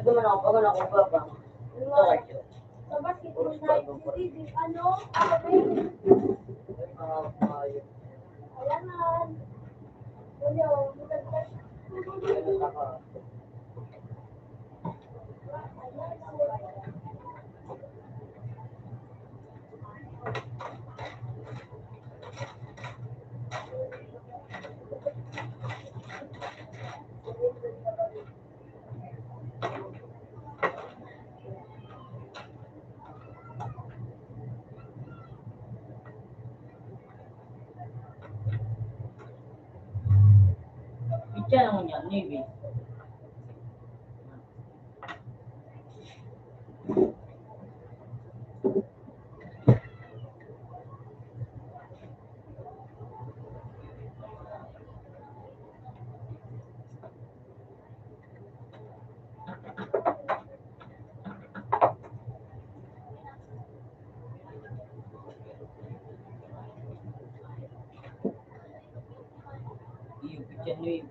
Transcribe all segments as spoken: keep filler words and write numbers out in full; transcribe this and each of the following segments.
Ano ako, ano ako, papa? Ito kayo. Sa basketball na, ano, ano ba yun? Ayan. Ano, Picture lang niya, Navy. Iyo, picture nyo yun.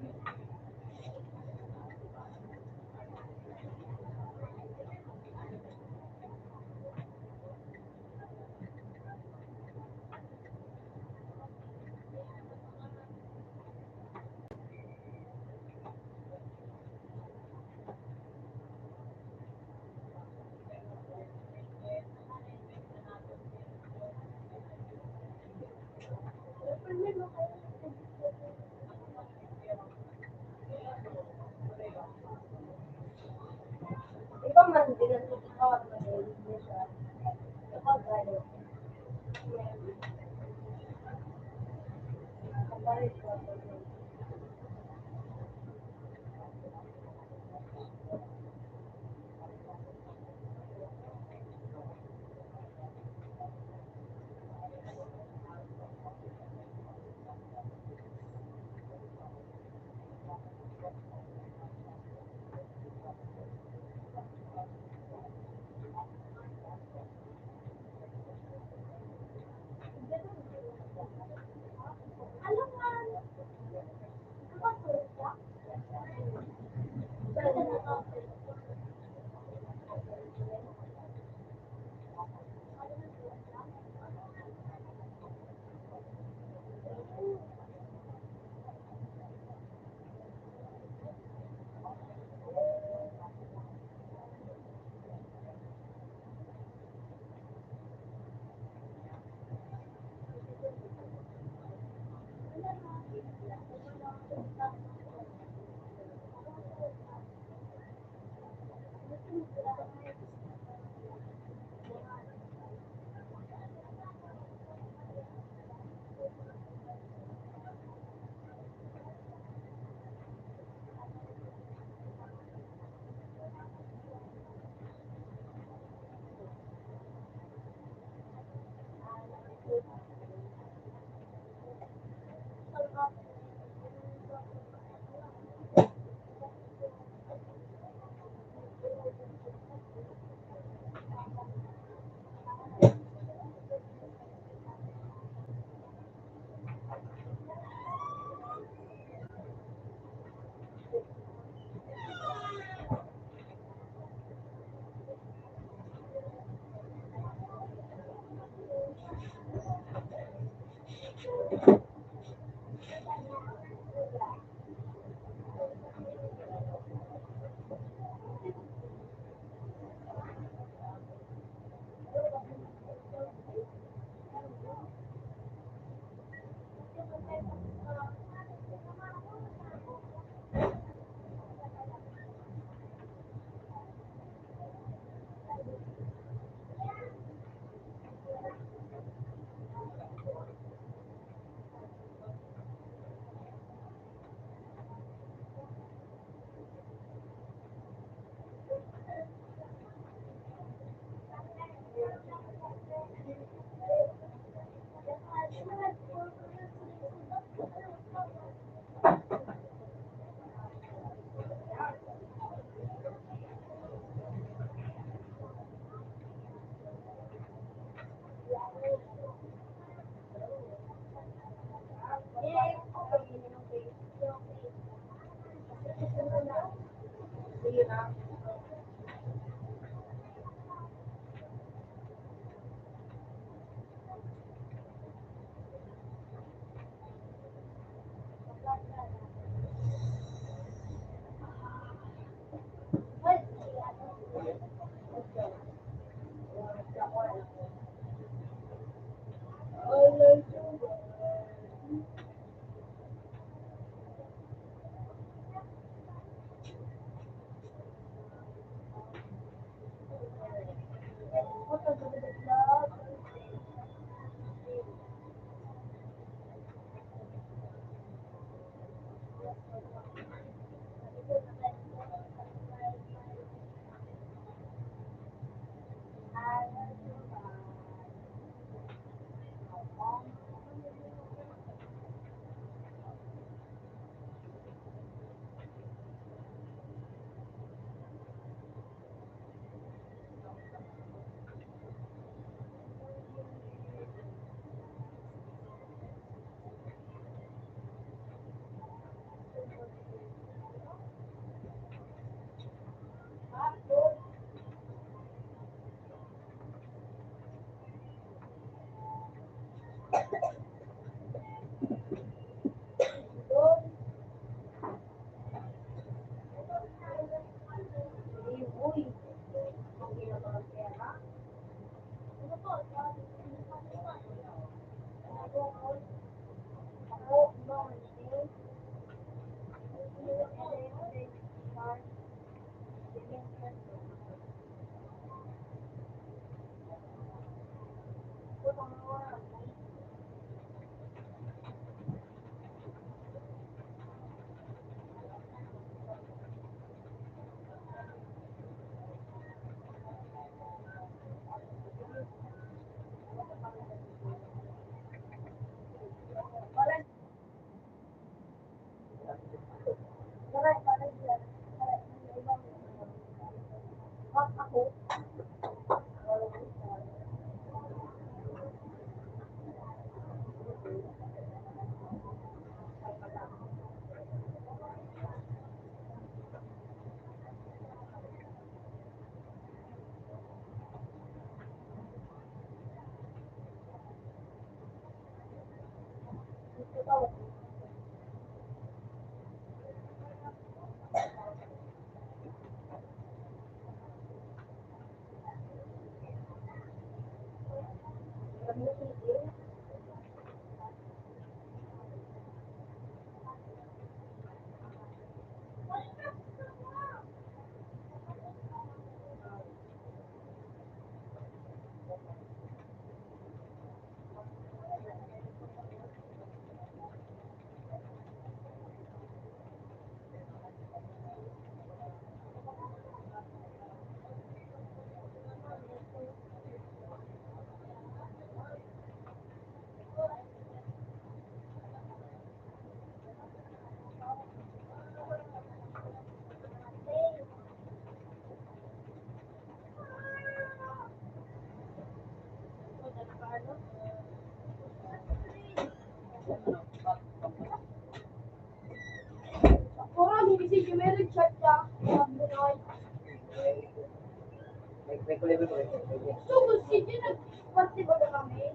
Sugod si Jun, nagparte baga kami.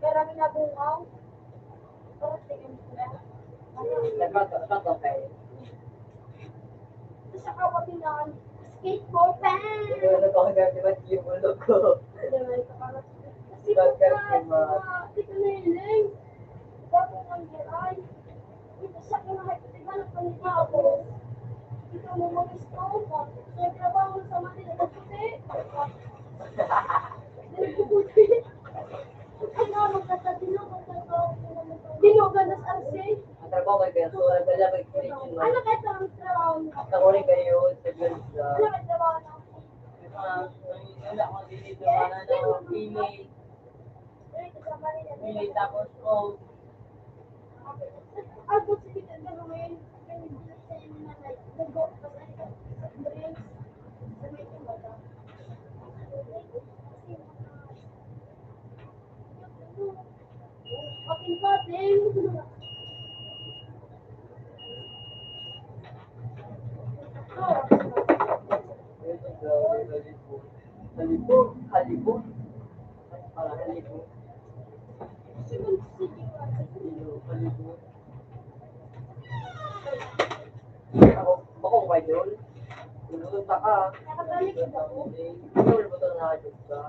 Karami na bungaw. Parang tingin ko na. Ano? Nagparte, nagparte kayo. Sa kawapinan, skateboard pa. Ano ba ang gagawin yung ulo ko? Diba, ito parang, kasi Bakit kung ka, naman? Ito na yun, eh. Bakit ang diray? Ito sa akin, ay, di ba, nagpalita ako? Ito mo mag-stop. Nagtrabaho sa Manila, kasi, nagpuputi. Ay, nga, magkakadino, magkakadino. Dino, gandas, arse. Ang trabaho may ganito, ang dala may extension, ano kahit ang trabaho mo? Ako rin kayo, sa ganito. Ano kahit trabaho mo? Yung mga, yung wala akong dili, trabaho na lang, pili. Pili, tapos, oh. Ako, sige, gagawin. Ganyan, ganyan, ganyan, ganyan. Nag-go, tapos, ano, drinks. Sa may kumbaga. Kasi, mga, Pating-pating. Halibut, halibut. Para halibut. Halibut. Ako, bako ba yun? Luluta ka. Nakabalik ka ba? Ano ba ito na ka?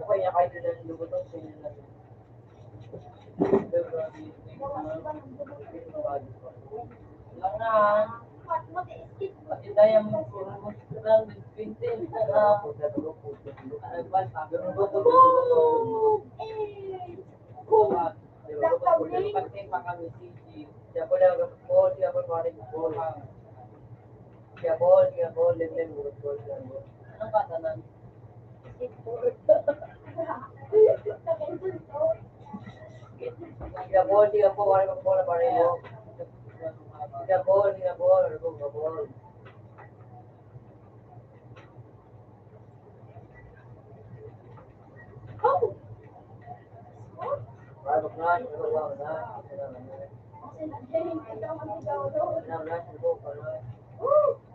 Okay, niya kahit ilan lumuto, sino na rin. Langan. Pati tayo ang puro mo sa lang, nagpintil ka na. Ano ba, sabi mo ba ito? Pati pa kami, sige. Siya po lang, po, siya po, pare ko po. Siya po, siya po, lemlem, po, siya po. Anong katanan? Siya po, siya po, wala pang bola, pare mo. Siya po, siya po, wala pang bola. Oh! Wala pang bola, wala pang bola. Wala pang bola, wala pang bola.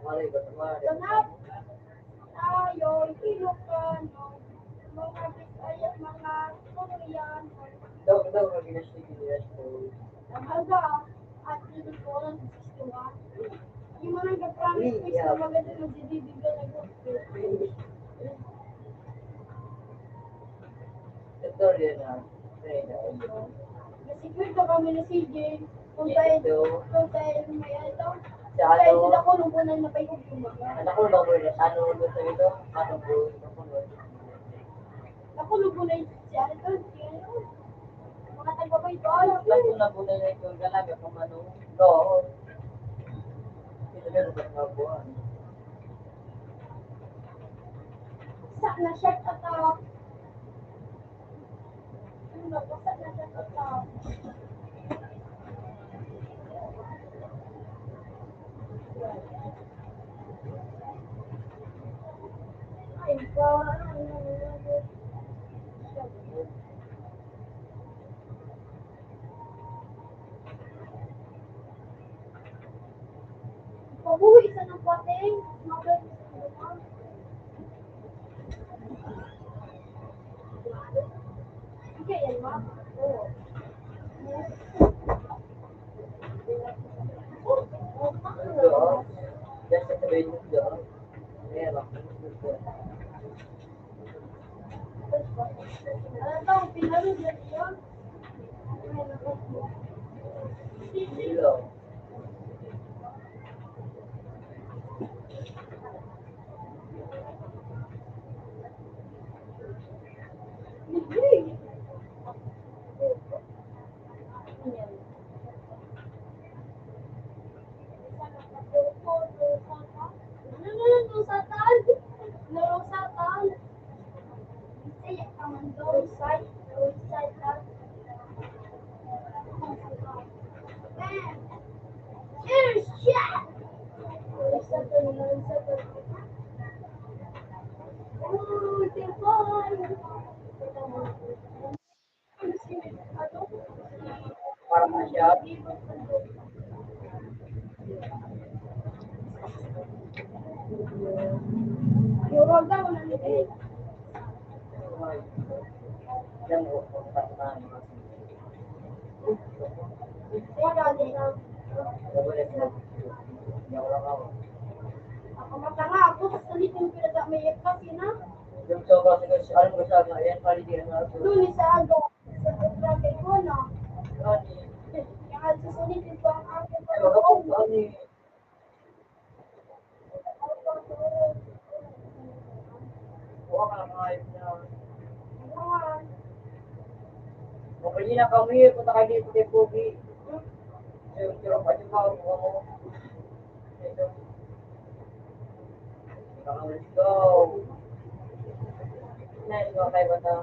Wala pang bola. Tayo, Ilocano, mga Bisaya, mga Koreano. Daw, daw, mga ginastig, ginastig. Ang aga, at Ilocano, sixty-one. Yung mga nagka-promise ko, isa maganda, magbibigay ng gusto. Tutorial na. Ayun. Nasikwento kami ni C J. Kung tayo, kung tayo may ano, si kung tayo ano, sila ko nung unang napaikot yung mga. Ano ko ba, ano ko sa ito? Ano po, ano po, Ako, lubo na yung si ano to, si ano. Mga taga-Boy Boy. Ako, lubo na yung galaga kung ano. Oo. Ito na yung mga buwan. Sa na siya, tatawa. Pabuhi sa nang pating, mabay sa nang Para masyad. Yun daw, nandito. Ako matanga ako, basta nitong pinag-, may kasi na. Yung sa kasi, ano mo sa, ayan, paligiran na ako. Doon sa aga, sa Barangay Bono. Ano? Kaya susunod yung pang-, ang Ano? Buwan ka na, mga ayos na. Mapahingi na kami, punta kayo dito kay Pogi. Sir, sir, pwede ba? Oo. Ito. Let's go. Let's go, kayo ba ito?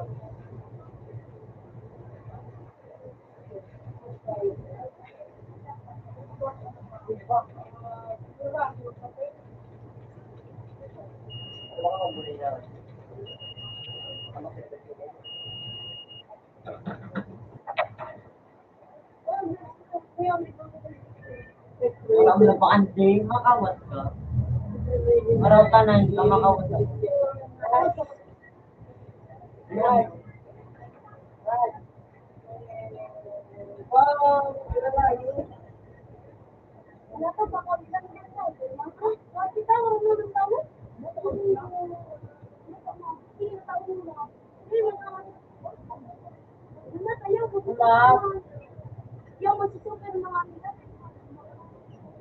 Wala mo na pa, Andre, makawat ka. Maraw ka na, hindi ka makawat ka. Wala. Yung magsusuka ng mga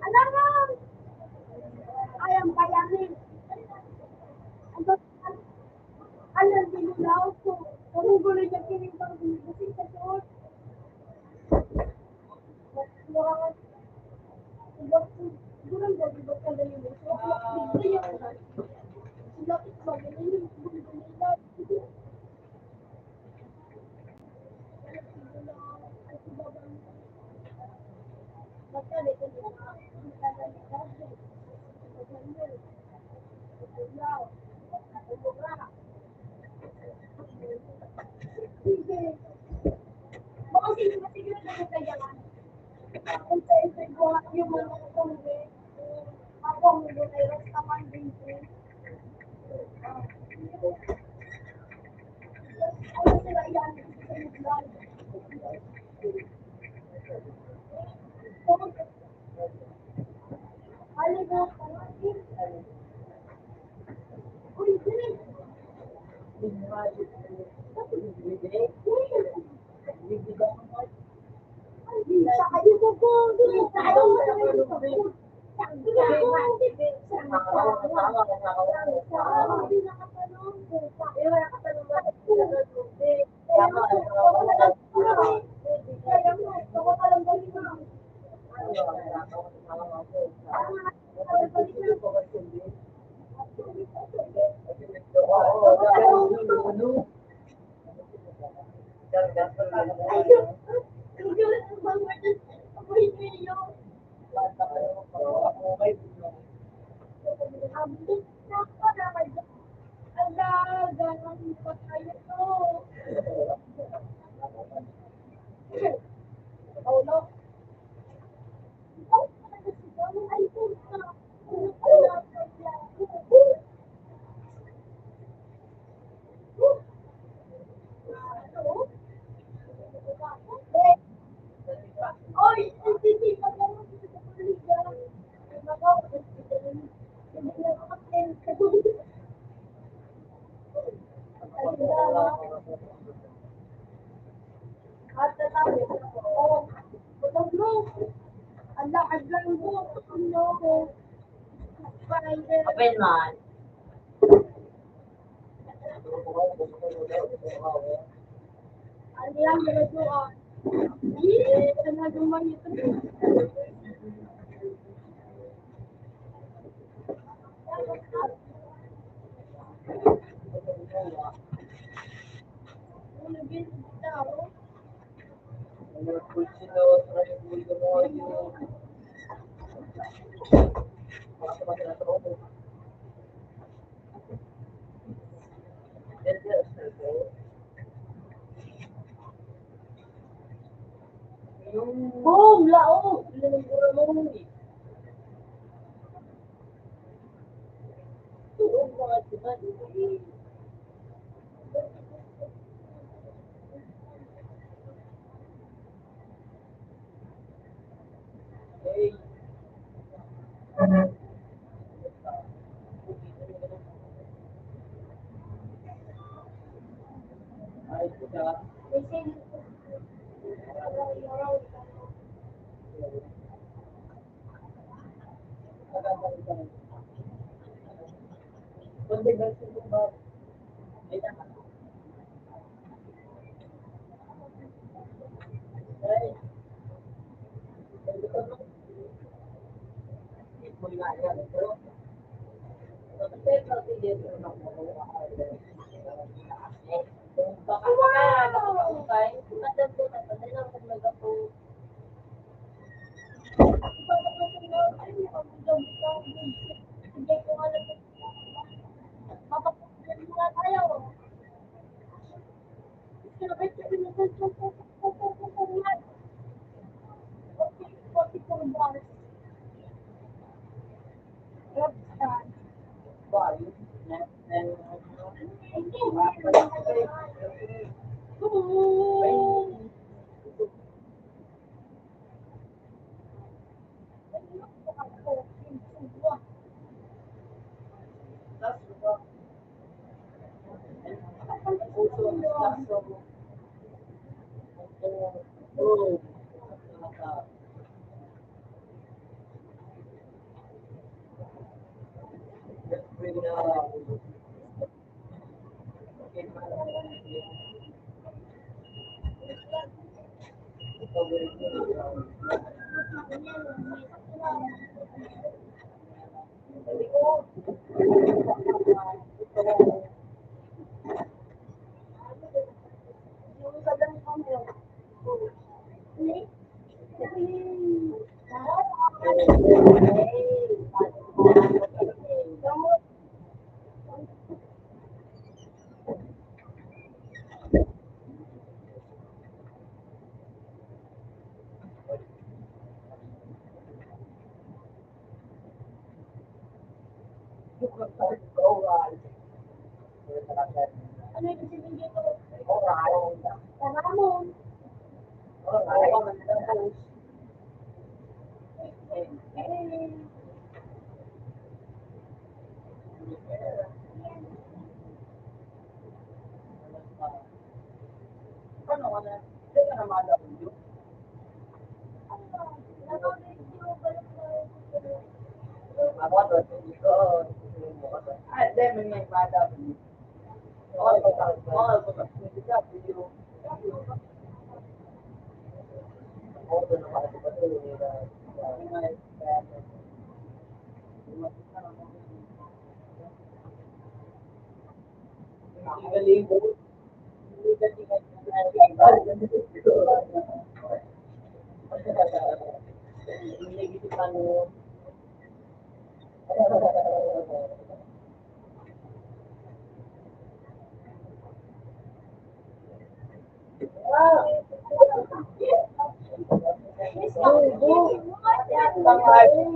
alam mo, ayang bayanin. Ano, ano, dinulaw ko. Ang gulo niya, kinimbang, binibusin sa suot. Open man. Ano yan, diretso ka. Ih, ano naman ito? Boom! Laog! Laog!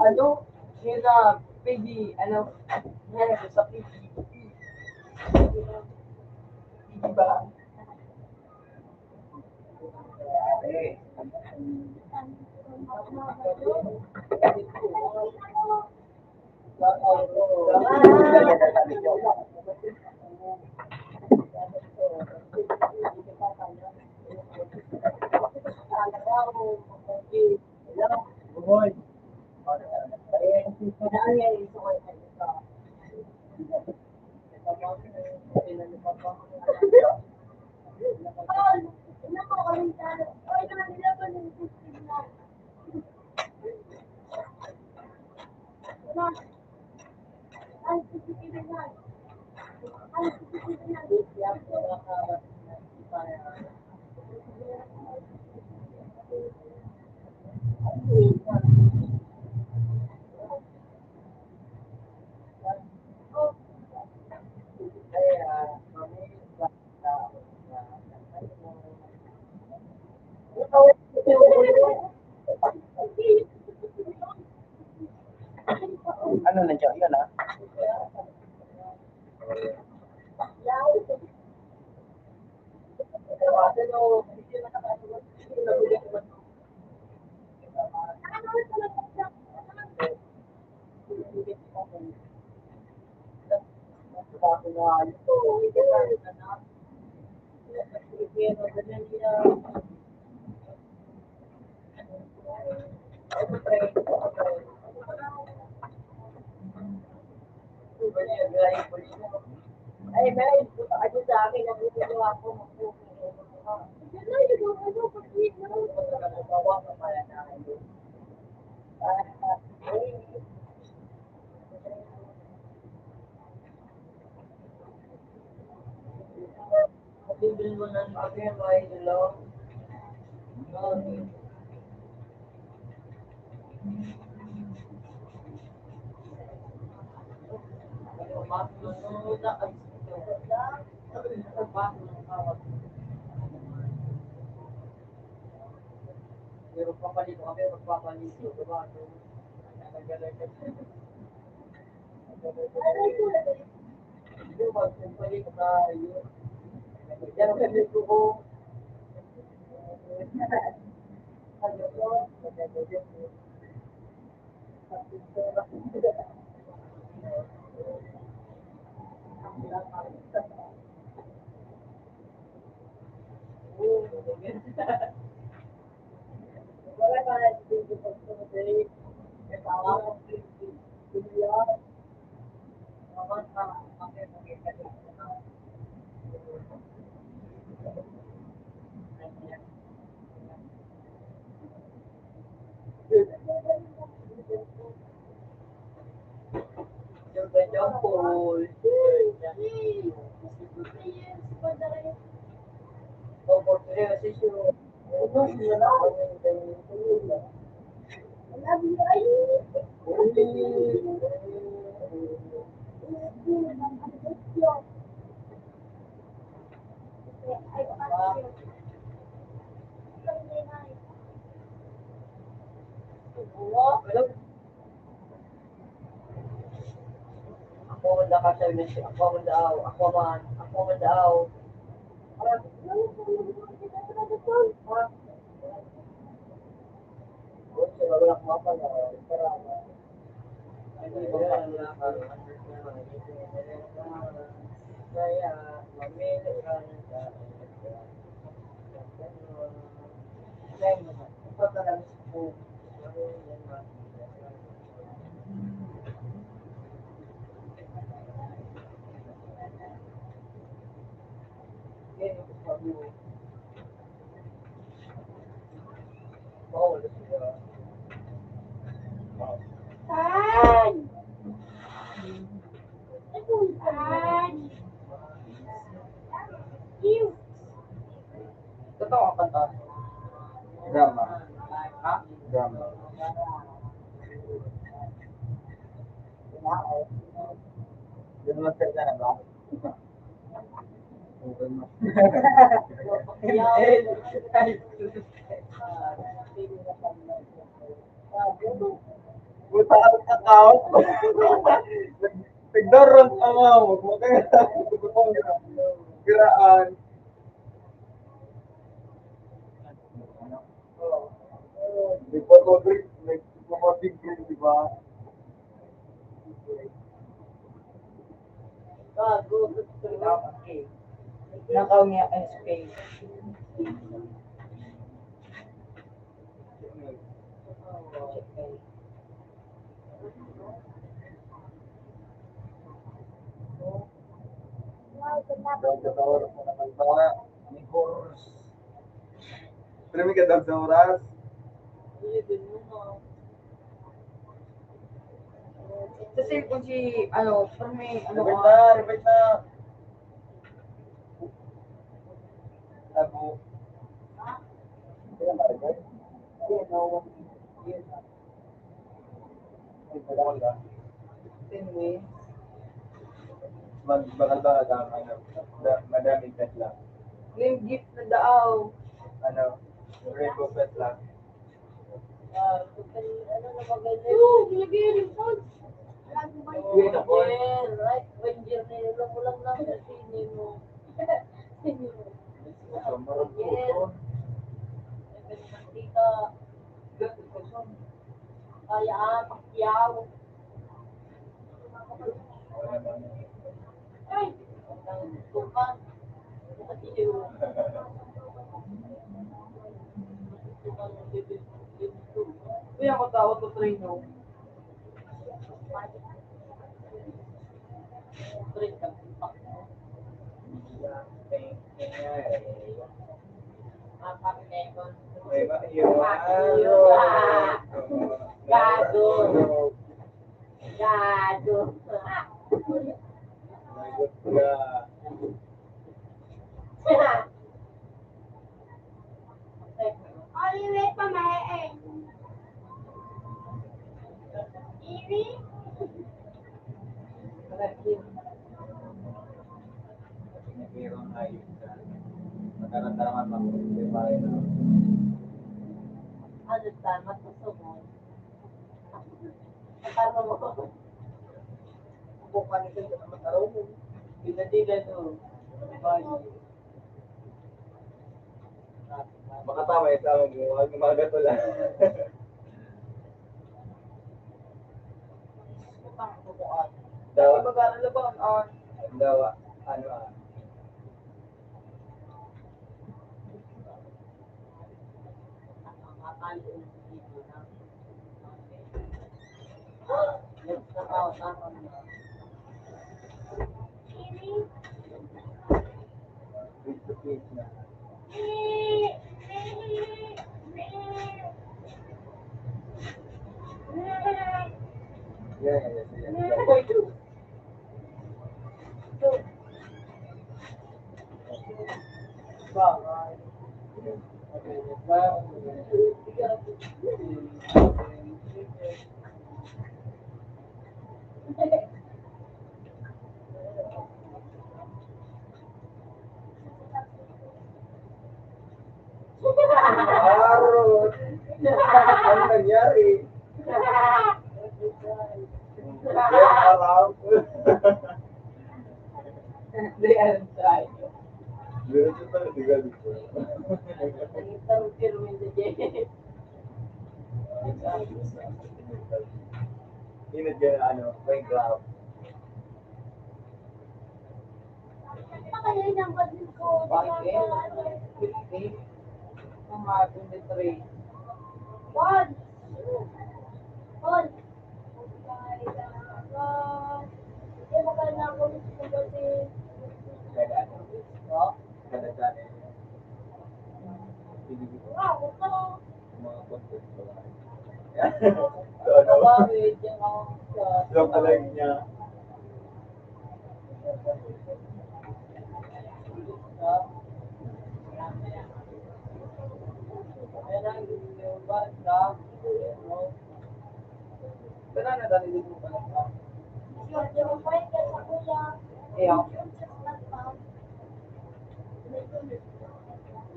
Ano, nila, piggy, ano, sa piggy. Piggy ba? Ano na dyan? Yan, ah. Pero papalit kami, magpapalit, diba? Ako ang nakasal na siya. Ako ang daaw. Ako man. Ako ang daaw. Totoo ang kanta. Drama. Ha? Drama. Yan ang magsalita na ba? Puta ka, tao. Nagdaran ka nga, wag mo kaya. Giraan. Nagpa-two drink, nagpa-two drink, di ba? Nakaw niya ang space. Daw sa oras na naman ba? May horse. Pero may gadaw sa oras. Sa cellphone si, ano, pero may, ano, Repeat na, repeat na. Tabo. Kaya, Margaret? Kaya, no. Ten minutes. Mag-, bakal ba ang, ano, da-, madaming cut lang? Yung gift na daaw. Ano, rainbow cut lang. Ah, ano na ba ganyan? Oo, lagi yung phone. Ranger, right? Ranger na yun. Walang lang na sini mo. Sini mo. Ranger. Dito. Kaya, ah, Pacquiao. Ay, tukan. Uy, ako tao to train, no? Train ka. Gago. Gago. Lagot ka. Olivet pa, mae, eh. Iwi? Nagkaroon tayo. Magkaroon tayo ng pang-, di ba, yun? Ano, tama, gusto mo? Tama mo. Bukan ito, hindi naman taro mo. Pinatigan, oh. Bye. Makatama yung tama mo. Huwag mo magatulan. Dawa. Dawa. Ano, ah? Yeah, yeah, yeah, yeah. Aro. Ano nangyari? Kaya alam. Di, alam tayo. Meron siya pala, di ba, di ba? Ang interview mo sa Jay. Init ka na, ano, may glove. Bakit? Fifty? Mga twenty-three. One. One. Hindi mo kailangan ko kasi. Kada ano? No? Kada channel. Hindi ko. Wow, ito. Mga content ko lang. So, ano? Yung pala niya. Pero na dali dito pa lang. Kaya,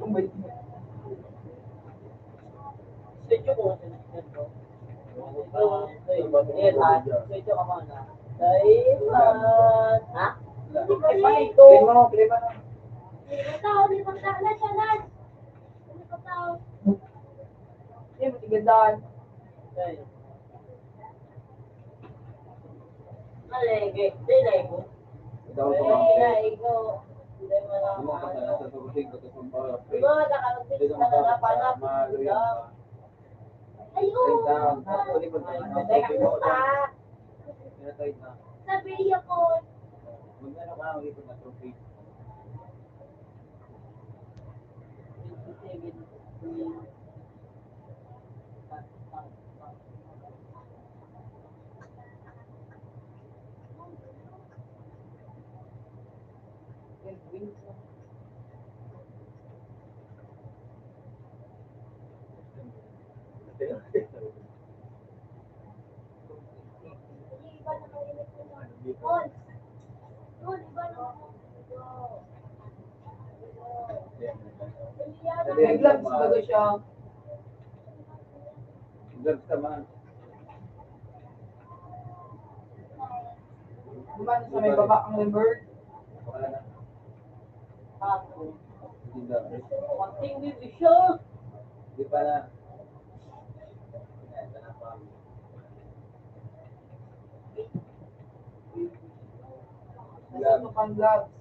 kung may Sityo ko, sityo ko. Ayan, ha? Sityo ka muna. Daiman. Ha? Hindi ko rin. Play mo, play mo na. Hindi ko tao, hindi ko tao. Hindi ko tao. Hindi mo tigil daan. Okay. Malege. Di lego. Ikaw, di lego. Di mo na. Di mo ka talaga sa tubig, sa tubig. Di ba, nakakapit ka na napanap? Ayun. Teka, teka. Sabi niya po. Magkano ka ang ipon na trophy? May gloves ba siya? Gloves naman. Kumano sa may baba ang number? Ako. One thing we be sure. Di pa na. Gloves. Pang gloves.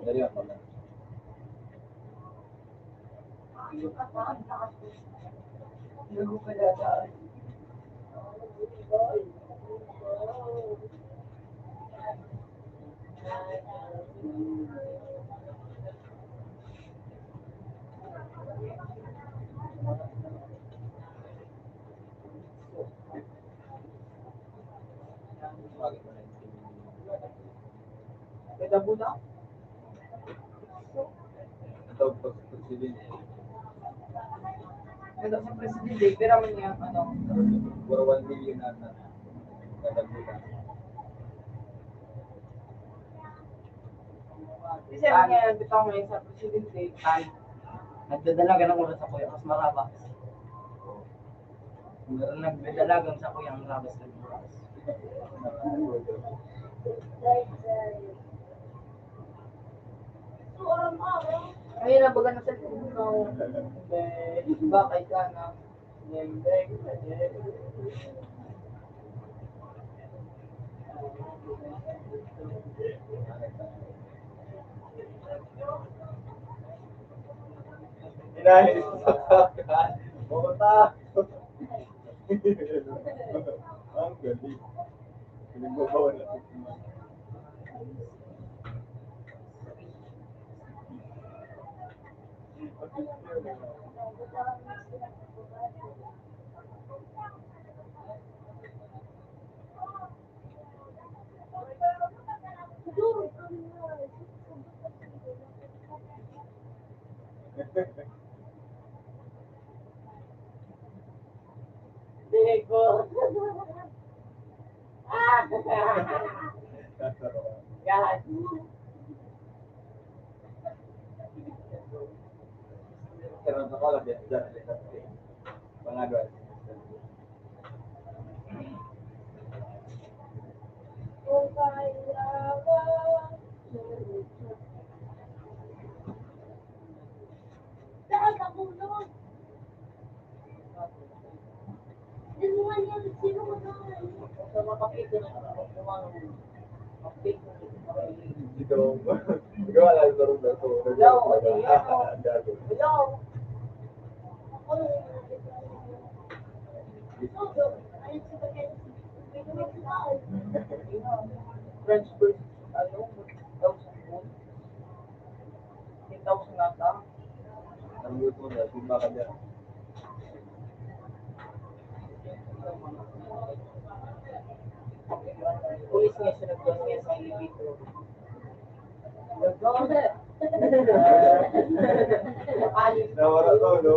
Dali ako na. May dabo na? Ito, pag presidente. Ito sa presidente, pera man niya, ano? Puro one million ata. Kada bulan. Kasi ang nga, bitaw ngayon sa presidente, ay, nagdadala ka ng oras sa kuya, mas maraba. Meron nagdadalagan sa kuyang rabas ng oras. Ay, nabaga na sa kung bakay ka na. Inahin sa kakan. Puta. Ang galing. Pinagbabawan na. Diego. Ah! God. Pero ang kapal, ang biyak dyan, ang biyak dyan. Mga doon. Ikaw, ikaw wala sa room na to. Hello, ano yan? Ah, gago. Hello. French fries, ano, thousand won. Ten thousand ata. Ang luto na, di ba ka dyan? Pulis nga siya, nagbuhat niya sa elevator. Nawara to, no?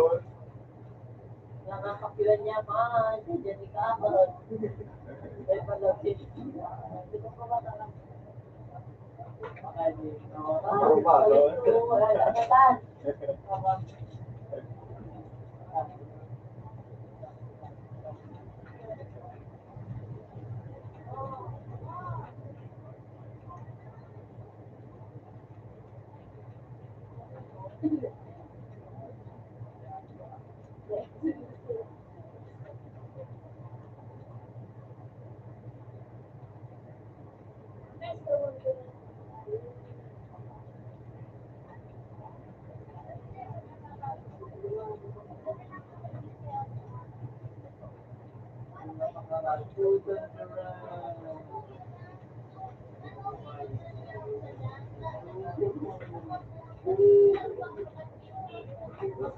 Nakakapilan niya pa, diyan ikaw. Ay, pala,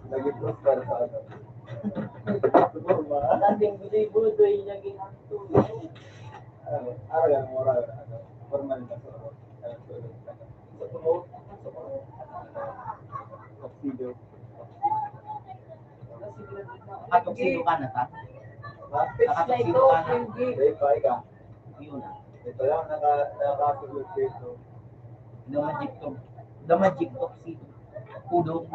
Naging prosper sa ano. Dating budoy-budoy, naging hangtod. Ano, araw yan, moral, ano, formal na sa ano, ano, sa ano, sa promote, sa promote. Tuxedo. Sino ka na ta? Ha? Nakatuksino ka na? Dahil pa, ikaw. Yun. Ito lang, naka-, nakakatulog dito. The magic of, the magic of si Pudong.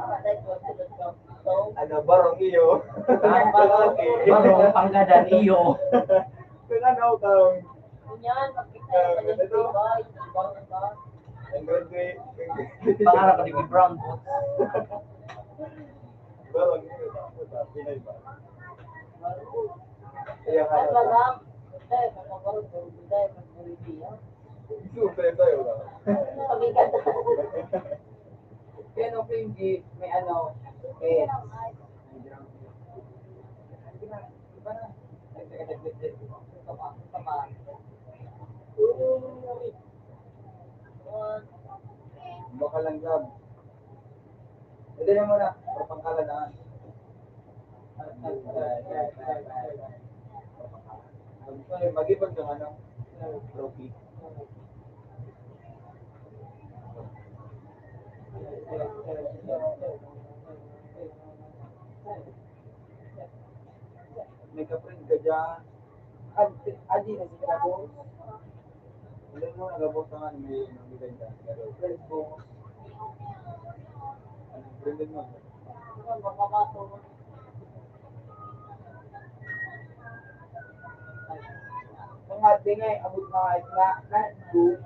Ano, barong iyo. Ah, barong, barong, panggadan iyo. Kung ano, kung Yan, makikita sa Ang ganda. Ang ganda. Pangarap ko ni Brown Boots. Barong iyo. Pinay ba? Kaya nga. Ay, wala. Hindi, magkakaroon ko. Hindi, magkakaroon ko. Super tayo, wala. Sabi ka na. Yan, okay, hindi. May ano, eh. Baka lang, Gab. Pwede na muna. Para pangkalan na. Mag-ipon kang ano, trophy. May ka-friend ka dyan. Ad-, adi na si Kabos. Hindi mo nagabot naman, may nagbigay ka. Pero friend mo. Anong friend mo? Ano, mapapasok mo? Ang ate nga, eh, abot na nga, na, na, do.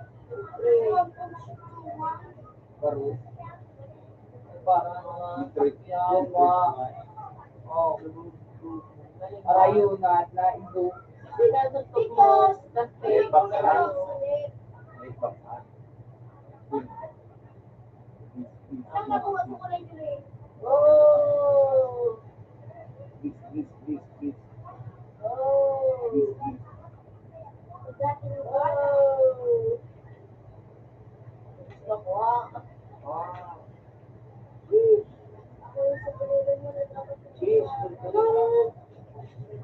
Baro. Parang mga Trip. Yawa. Oh. Arayo na, na, indo. Because of the most, the May bakal. May bakal. Oh! Bis, bis, bis, bis. Oh! Bis, bis. Oh! Gusto ko, ah. Ah. Ako yung sa pinili mo na dapat. Cheese, kulkulong.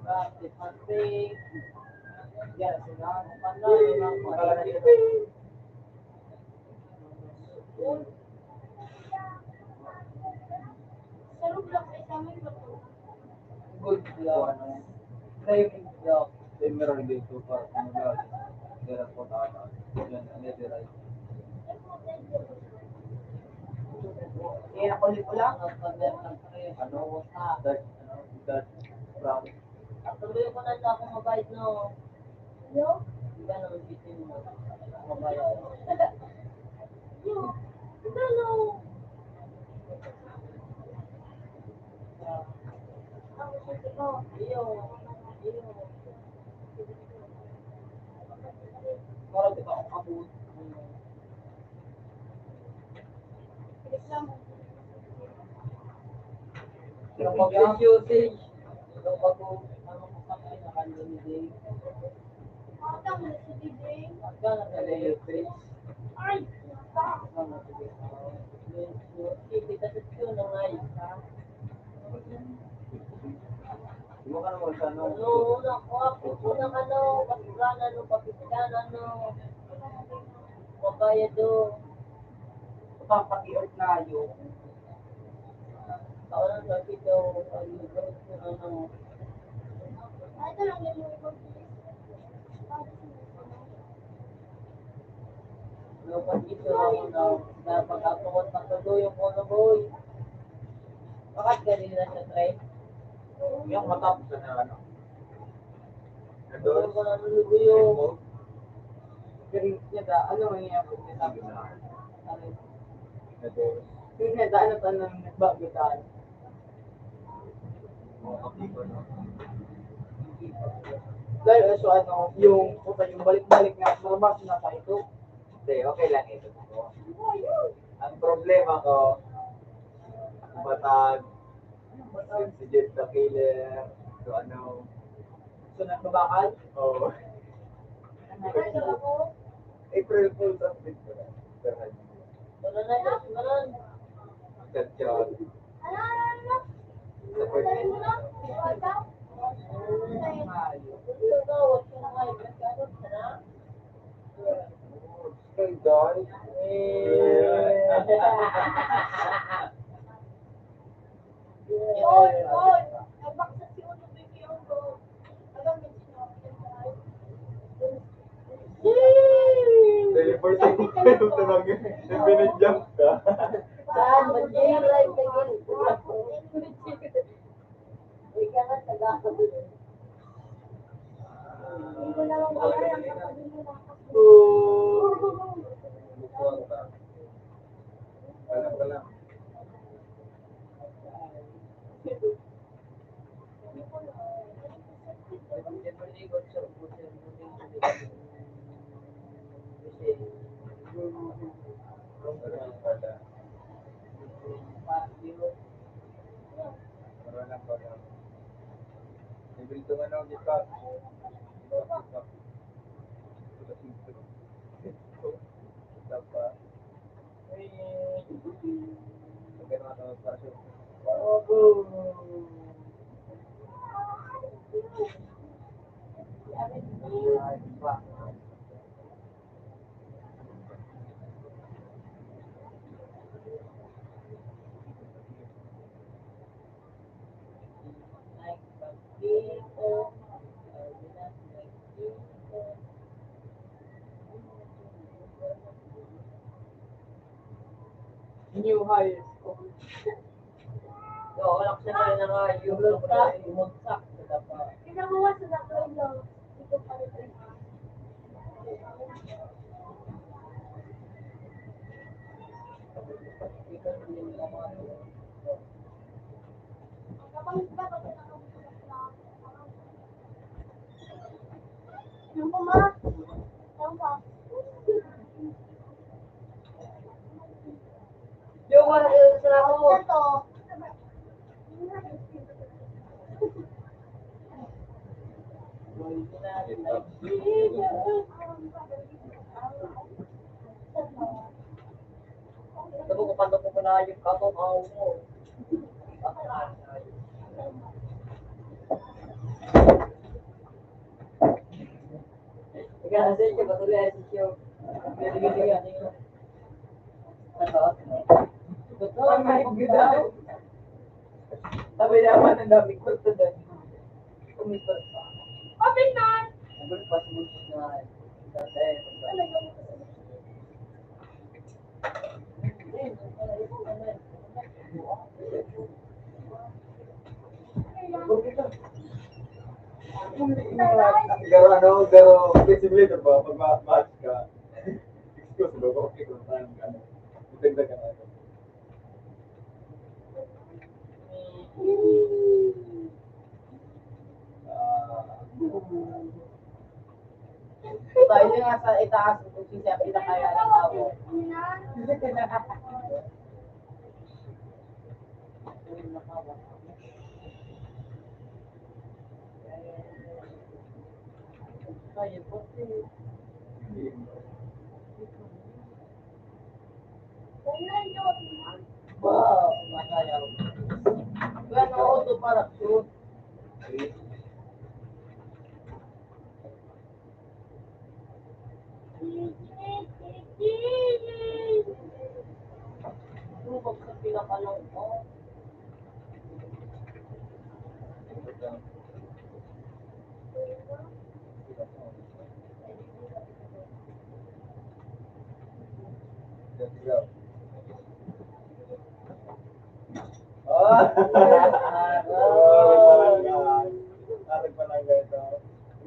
Pati, pati. Yan, sila. Ano, ano, ano. Sa Roblox, ay sa amin ba to? Good luck. Try good luck. Emerald dito para sa mga. Kaya po tayo. Yan, ang letter ay. Kaya ako ulit ko lang. Ano? Dart, ano? Dart, brown. Patuloy ko na sa akong mabait, no? Yo? Di ba naman dito yung mabait? Yo, ano? Ako sa ito. Iyo, iyo. Parang di ba ako kabut? Kapag-duty, kapag ano ko sa akin, nakandun din. Pagka nag-electric. Ay! Ano, sige. Sige, kita sa tiyo na nga, isa. Ano, una ko, ako, una ka, no, pagkana, no, pagkana, no. Mabaya do. Papakiot na yun. Kawalan sa pito, ano, ano. Lupa dito, ano, na pag-apokot na tuloy yung ulo, boy. Bakit ganun na sa try? Yung matapos na ano? Ano ko na nulubuyo? Ganun niya da, ano nga niya po, niya sabi na. Ano? Yung niya da, ano, ano, nagbago tayo. Dahil, so, ano, yung, puta, yung balik-balik nga, normal na tayo ito. Hindi, okay lang ito. Ang problema ko, matag, si Jeff the Killer, so ano. So, nagbabakal? Oo. April Fool's update ko na. Pero, Wala na, Jeff, wala. Chat, chat. Sa first. Hey, guys. Oy, oy, nagbaksak si Uno Forty-five talaga. Yung binidyak ka. Saan? Mag-live ka, gini. Ikaw nga, taga. Hindi ko na lang alam ang kapatid mo na. Wala, wala. New hires. Oo, wala ko siya na nga yung bumagsak sa dapa. Pinabuwas sa dapa yun. Ito pa rin. Yung puma. Yung pa. Yung wala yung sa ako. Ito. Ito mo, kapag ako na yung kapag ako mo. Ikaw, sa inyo, patuloy ang sityo. Ano? Totoo, may ginaw. Sabi naman, ang daming kwarto doon. Kumikot pa. Open na! Ang gulo pa, sumusunod na. Talaga mo kasi. Pero ano, pero flexibility ba? Pag ma-, match ka, excuse mo, okay kung saan ka, ano, depende ka na. Ah. Tayo nga sa itaas, kung siya pinakaya ng tao. Wow, masaya. Bueno, auto para sure. Tubag sa pinapalaw ko. Oh! Parang palangga ito.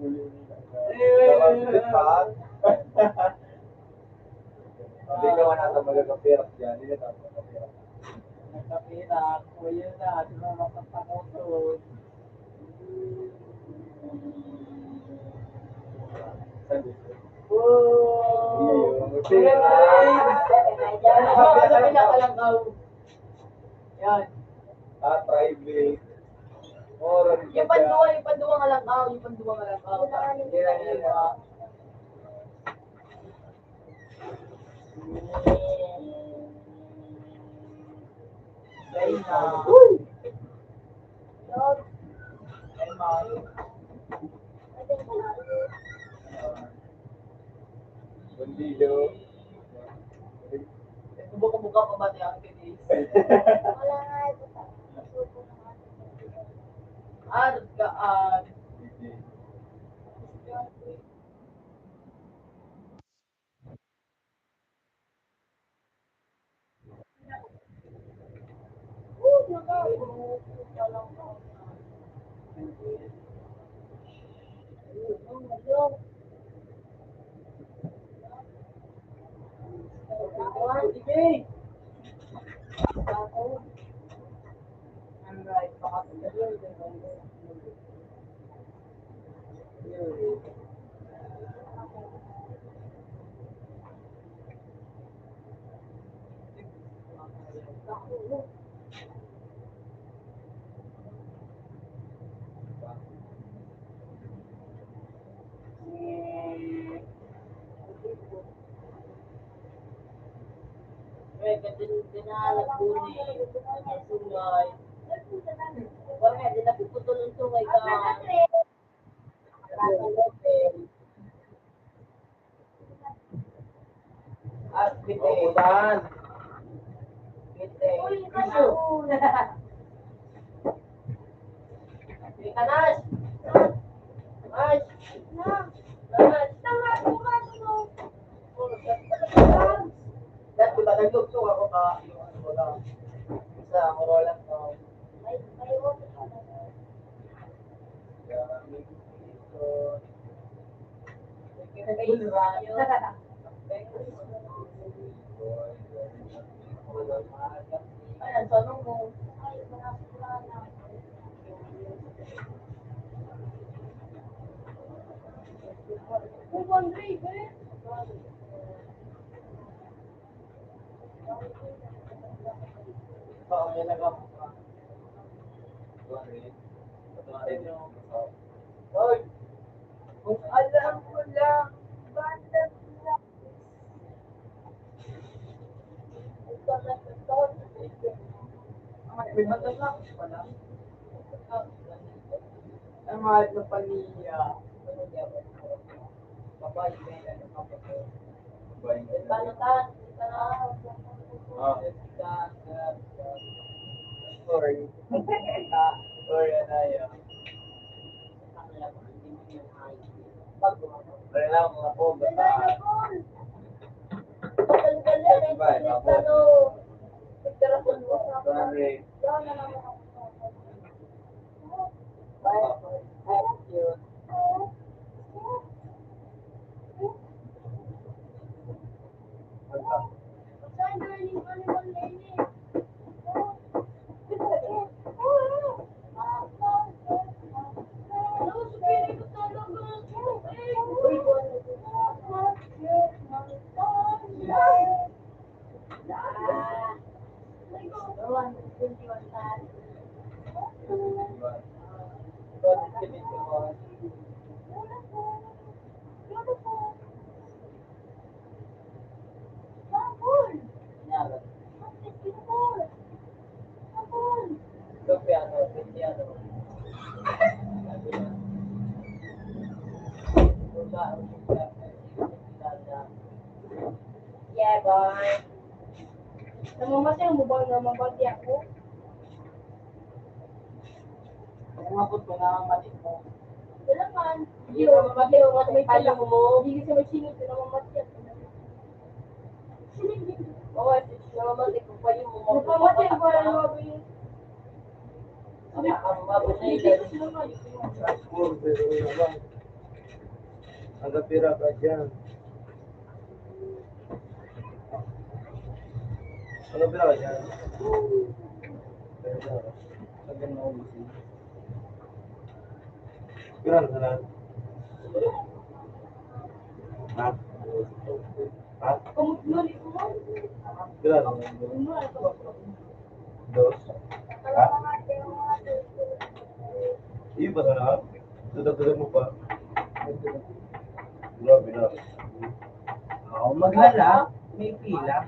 Uli-uli lang. Tawag ulit pa. Hindi ka man ata magkakapirak dyan. Hindi ka ata magkakapirak. Nagkapirak. O yun na. Di ba mapagpangutod? Sabi ko. Wow! Hindi, yung Ano ba sa pinakalanggaw? Yan. Ah, private. Oras Yung panduwa, yung panduwa nga langgaw, yung panduwa nga langgaw. Hindi lang yun, ah. Bandido. Buka-buka pa ba niya ang kinis? Wala nga ito. Argaan. Kaya din, din na nagpuni. Ang sungay. Bakit? Di napuputol ang sungay ka. At bitin. Bitin. Tanas! Tanas! Tanas! Dati ba nagtugtog ako ka, yung ano ko lang, sa Morolan ko. May, may oras pa na. Hoy! Kung alam mo lang, bata lang. Ay, may mata lang pala. Ang mahal na paniya. Babae, may ano ka pa po. Babae. Paano ka? Ah. Sorry. Sorry, Anaya. Wala lang, mga po, basta. Bye, mga po. Sorry. Yeah, bye. Namamati ang mobile, namamati ako. Umabot ko, namamati ko. Wala man. Hindi ko namamati ko, kasi may pala mo. Hindi kasi may singit, namamati ako. Oo, namamati ko pa yung mga. Namamati ko, ano, sabi ko, nagapira ka dyan. Ano ba yan? Sabi mo, Pira na lang? Ha? Ha? Pira na lang? Dos? Ha? Iyo ba na lang? Dagdagan mo pa. Grabe na. Oo, maghala. May pila.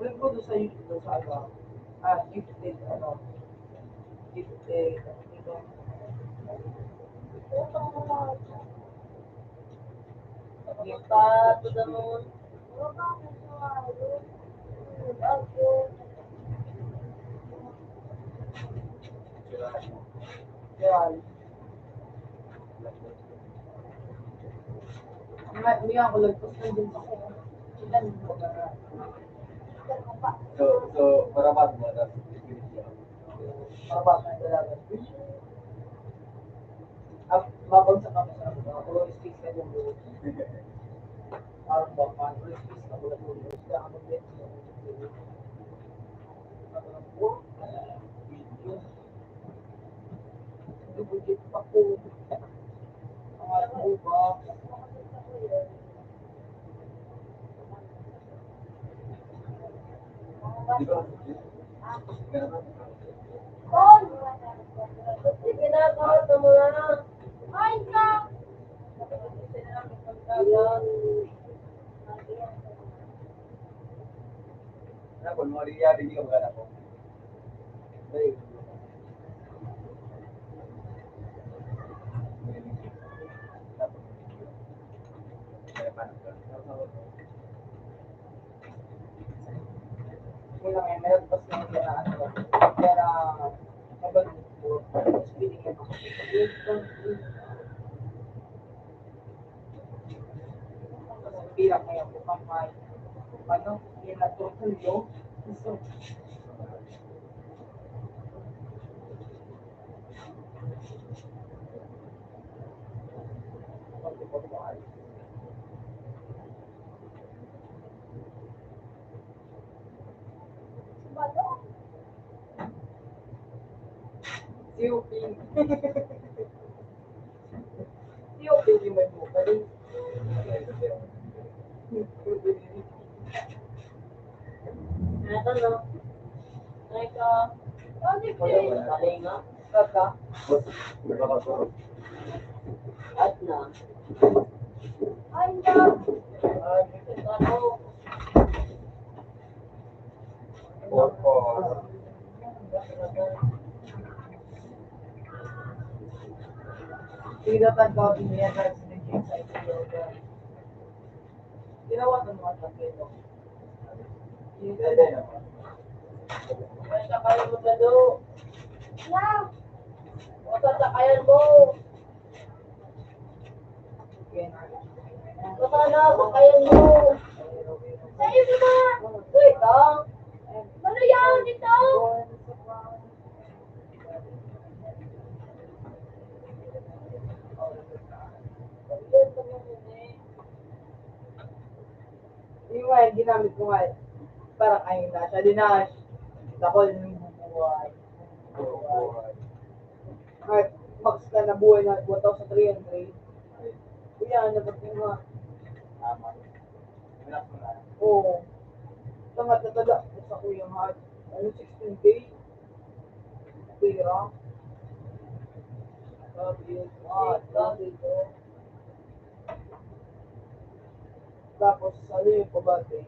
Wala po doon sa YouTube, sa ano, ah, gifted, ano, gifted, ano, Pa to the moon. Kaya, may, may ako, lagpas na din ako. So, so, maramat mo, tas, maramat na talaga. Ang mabang sa kamay sa mga color space na yung parang bang mga color space na mula sa mga isda, ang mga Ako, no, di yan, hindi ka magkala ko. Kulang eh, meron pa siya na ano, kaya na, mabalik ko, tapos binigyan ko. Pira kaya ko pang may, ano, yung naturtuyo. Siupin. Siupin yung may buka din. Ano to, no? Ay, ko. Ano yung palinga? Kaka. At na. Ay, no. Ay, ano? Opo. Tinatag daw niya sa sinigil sa Ethiopia. Tinawagan mo ang tatlo. May sakay mo sa do. Wala. Wala sakayan mo. Baka na, baka yan mo. Sa'yo na. Wait, ah. Ano yan? Ito? Yung nga, yung ginamit ko nga, eh. Parang ayun na siya, di na siya. Ako, yung buhay. Ay, max ka na buhay na one thousand three hundred. Kuya, ano ba ito nga? Tama. Relax mo na. Oo. Tama, tatala ko sa kuya nga. Ano, sixteen K? Pera? Sabi yun. Ah, sabi ko. Tapos, ano yung pabati?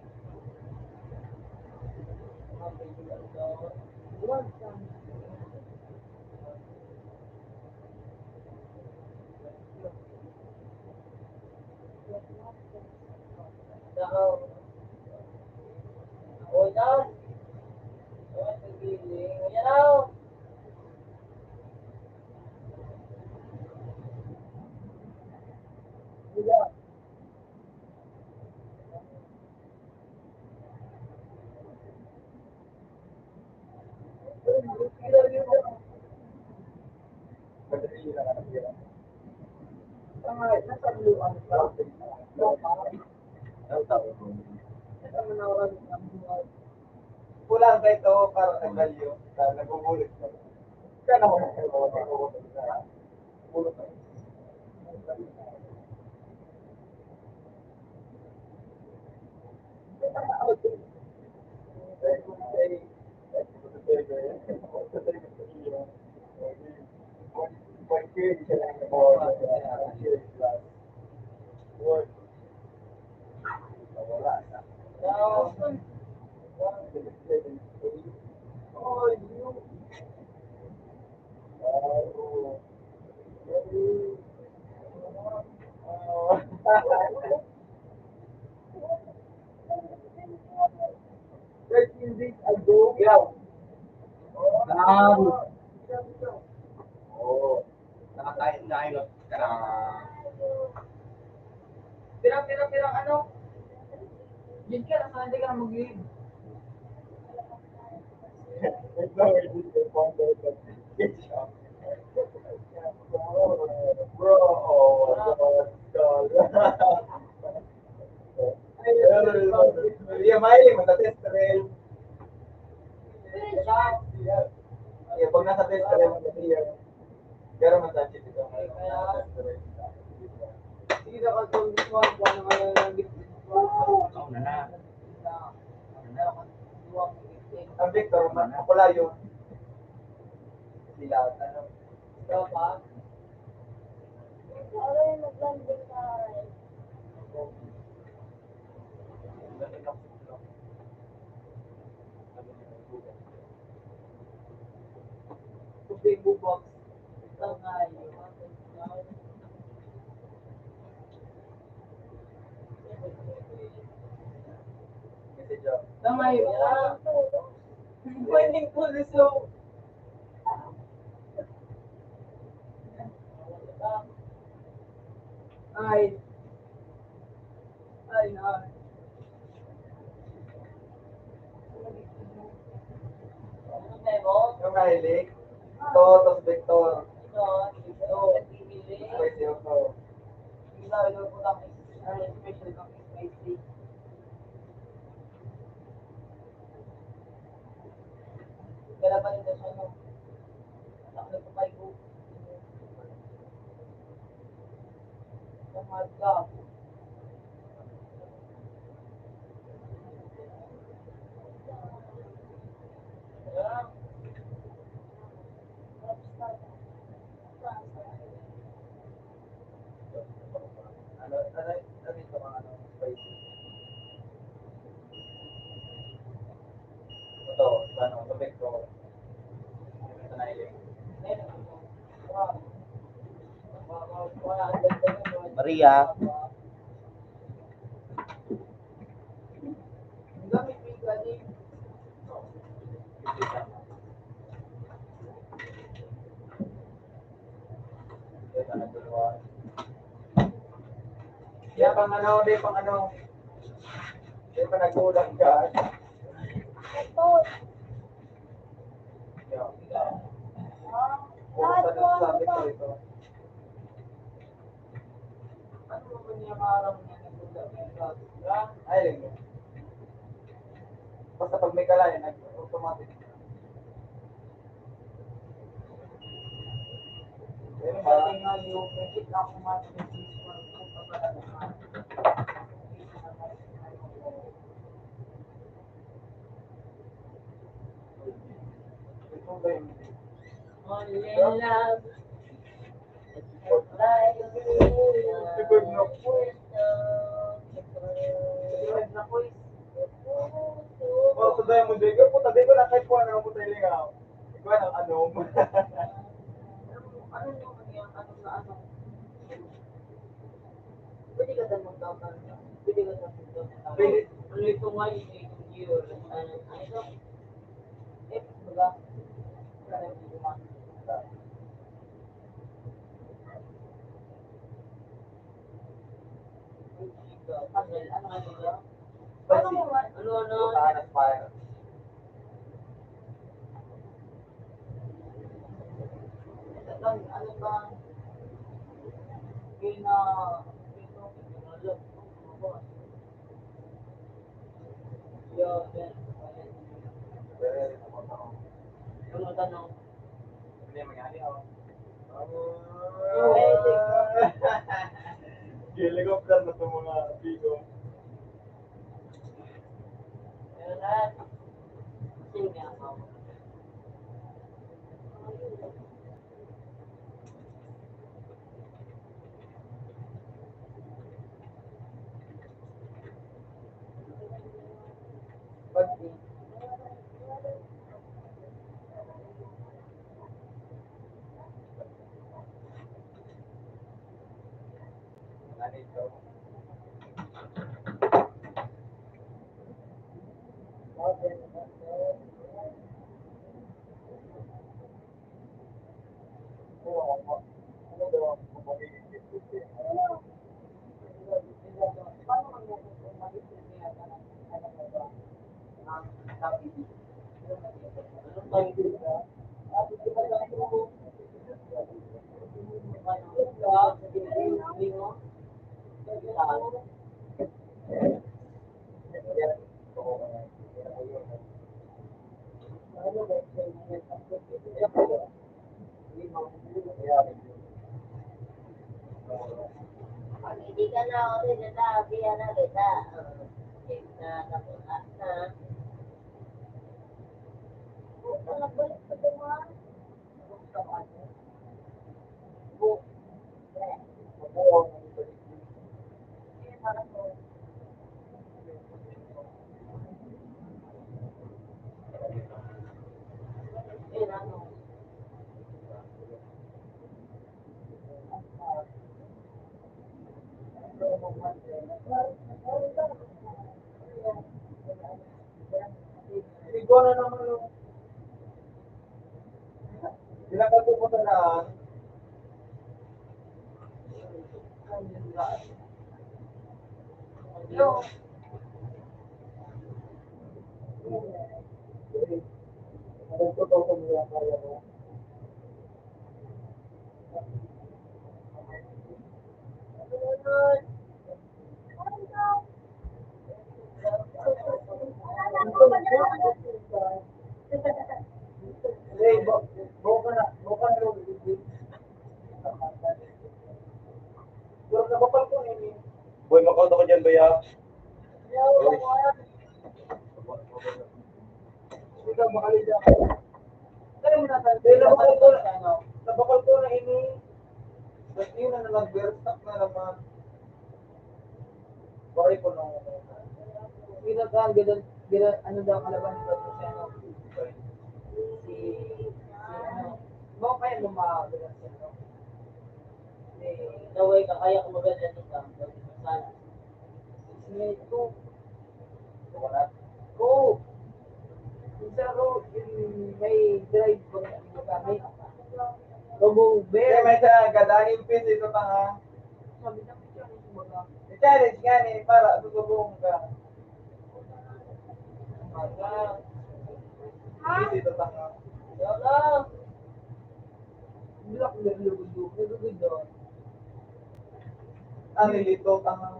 Kulang pa ito para sa value na nagugulit mo. Kaya naman, Thirteen days ago. Ikaw. Wow. Oo. Nakakain na kayo. Karang. Pirang, pirang, pirang, ano? Yun ka, nasa hindi ka na mag-leave. Ito, hindi ko pa ang dapat. Bro, oh, God. Yeah, mahilig mo sa test trail. Yeah, pag nasa test trail, yeah. Pero matatid ito. Sige na, kung gusto mo, kung ano nga lang. Ako na na. Ang Victor, ma-, mapula yun. Sila, ano? Ikaw pa? Ikaw rin, nag-landing na. Bubog. Tangayo. Tangayo. Pwedeng puso. Ay. Ay, ay. Yung mahilig. Ito, ito si Victor. Spicy ako. Kaya ba nito siya, no? Ang nagpapaibo. Ang mga gago. Ano, ano, ano ito mga ano, spicy? Ito, ito ano, ito pekto. Ito na ilim. Maria. Di pang ano, di pang ano. Di pa nagkulang ka. Ito. Yeah. Lahat po, ano pa? Ano ba niya maaram na nagduda may bago? Ay, lang yun. Basta pag may kalain, nag-automatic. Pero pati nga yung nakita ko nga sa Facebook, kung papaano nga. Only love. Sipag na po eh. Sipag na po eh. Oh, sa Diamond Digger, puta, di ko na kahit kung ano ang puta yung lingaw. Ikaw, ano, ano? Ano yung ano yan? Ano na ano? Pwede ka daw magdamag. Pwede ka daw magdamag. Pwede. Ano ito nga yung eighteen year? Ano, ano ito? Eh, baga, parang hindi ko ma- Ano, ano, ano? Ano, ano? Puta, nag-fire. Ano ba? Pina-, pina-, Yo, Ben. Ano tanong? Hindi, mangyari ako. Helicopter na itong mga bigo. Pero lahat, sing niya ako. Hindi ka na ulit, natabi na kita. Kita na po, ah. Ikaw na naman, oh. Ilang ka pupunta na? Hello. Boy, makauto ka dyan, bay, ah. Ikaw, makali dyan. Kaya mo natin, kaya nabakal ko na, nabakal ko na ini. Ba't yun na nag-verstock na naman? Bakit ko nung ginagaan, gina-, gina-, ano daw, kalaban ni Bato siya, no? Si, si, ano, mo kaya mo magagaan siya, no? Ikaw ay kakaya ko maganda nito. Sana. Ito. Coconut? Oo. Yung sa road, yung may drive ko na ginagamit. Robo Kaya Bear. May sa gadaning pin dito pa nga. Sabi na, may challenge mo ba? May challenge nga ni, para tutubong ka. Mata. Ha? Hindi dito pa nga. Wala. Black na lugod-lugod, lugod doon. Ah, nilito ka nga.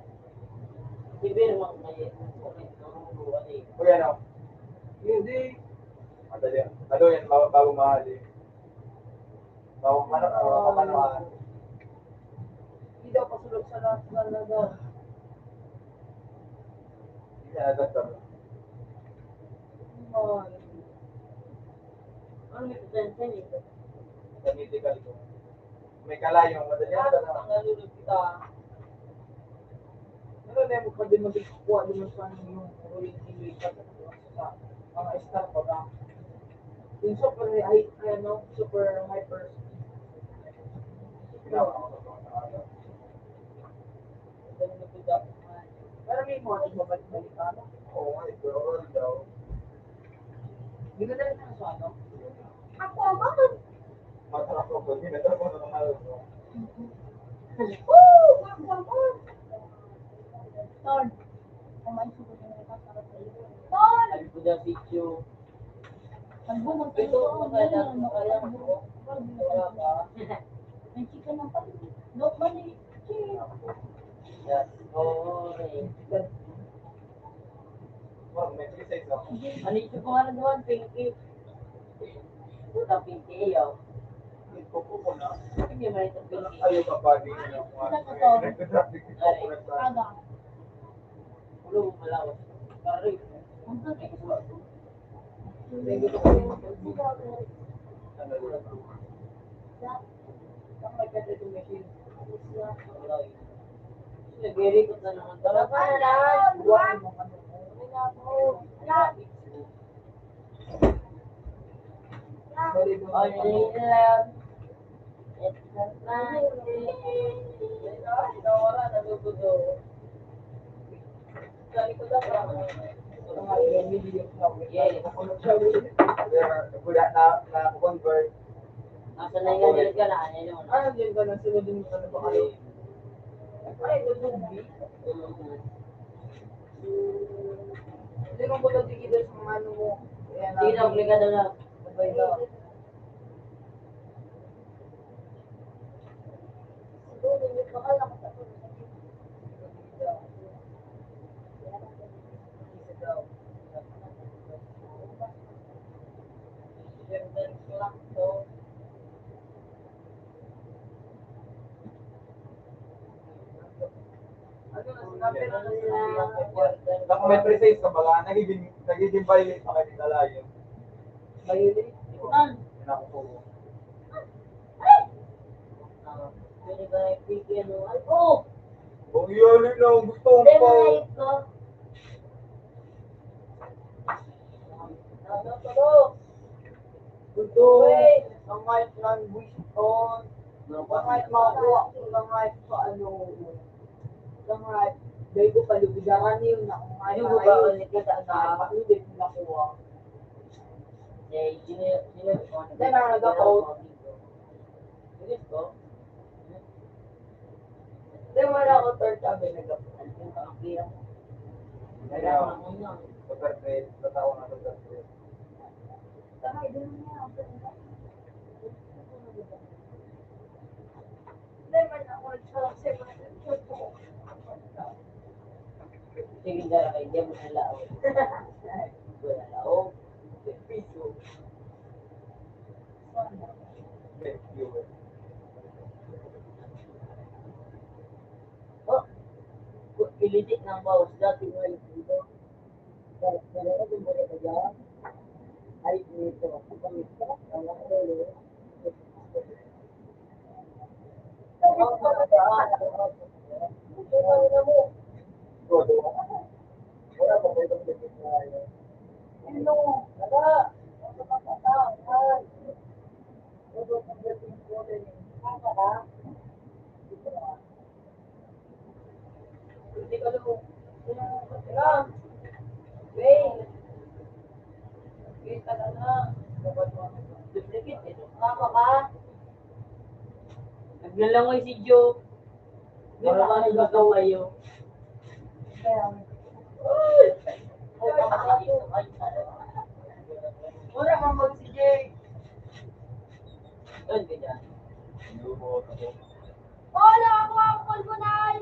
Hindi naman kaya. Kuya, no? Hindi. Madali. Ano yan? Bago, bago mahal eh. Bago ka na, bago ka na mahal. Hindi daw pasulog sa lahat na daw. Hindi na agad kami. Mahal. Ano may potential eh? Sa medical ko. May kalayo, madali ang Ano tanong. Ang nalulog kita? Ano na yung pwede magkukuha din sa ano yung ruling English sa mga star pa ba? Yung super high, ano, super hyper. Pero may mga nagbabalik-balik ka, ano? Oo, nga, eh, pero oral daw. Ginadala na sa ano? Ako, bakit? Matrap ako, ginadala ko na ng araw ko. Woo! Ako, ako. Tol, kumain ko ba yung nagkakasarap sa iyo? Tol! Sabi ko dyan, sityo. Pag bumagay Ito, ko, kung kaya yan, ko, kaya ko. Ang chika ng pag-, no, mali. Yes. Oo, eh. Ano ito ko nga nagawa? Pinky. Puta, pinky, eh, oh. Ito po ko na. Hindi man ito pinky. Ayaw ka pa, di na lang kung ano. Ano to? Ay. Aga. Ulo, malawas. Pare. Ang sakit. Nagre-record na naman. Tara, tara. Only love. It's not my thing. Nawala, nagugulo. Sa likod ako. Yes. Kaya, wala na, na-convert. Nasa na yun, yun ka na, ano yun? Ah, yun ka na, sunod din ka na ba kayo? Ay, ito, B. Mm. Hindi mo ko nagkikita sa mga ano mo. Ayan, Hindi na, ah, obligado na. Kung may presence ka, baga, nagiging, nagiging violent pa kayo ni Lalayon. Violent? Yan ako po. Pwede ba yung P P ano? Ay, oh! Ang yali na, ang gusto ko pa. Hindi, mahayop ka. Ano, tulo? Gusto. Wait. Ang mic ng Winston. Ang mic makuha ko, ang mic pa, ano, ang mic. Dahil ko palubidaran yun, na ang mic. Ano ba, ay, ano, kita na? Ano, di ko nakuha. Eh, sino, sino, Hindi, mga nag-out. Hindi, wala ako third sabi, nag-out. Kaya, sa third grade, sa tao na sa third grade. Hindi, man ako nag-out. Sige, dara kayo, di mo na laog. Di mo na laog. Piso. Oh, pilitik ng mouse. Dati nga yung dito. Ay, dito. Ang pangit ko. Ang pangit ko. Naglalangoy si Joe. Pero ano ba ito kayo? Wala mang mag-, sige. Doon ka dyan. Wala ako ang pulmonal.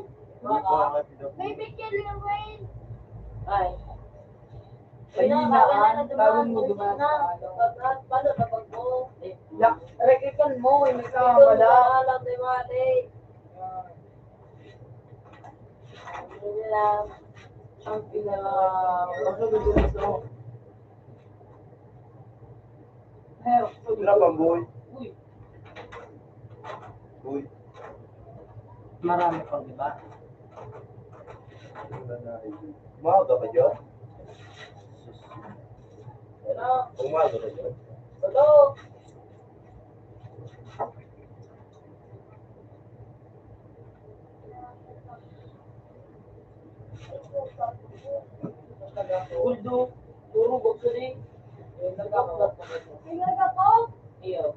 Baby, kill your way. Ay. Kanina, ah, bago mo dumaan sa ano. Pag-, pag-, pag-, pag-, pag-, eh, Yak-, rekitan mo, eh, may Ito, kamala. Wala lang, may mali. Yan. Yun lang. Ang pinaka-, ang gusto. Pero, Wala pang buhay. Uy. Uy. Marami pang iba. Umaga pa dyan? Umaga pa dyan? Hello. Uldo, puro bukso ni. Tingnan ka po? Iyo.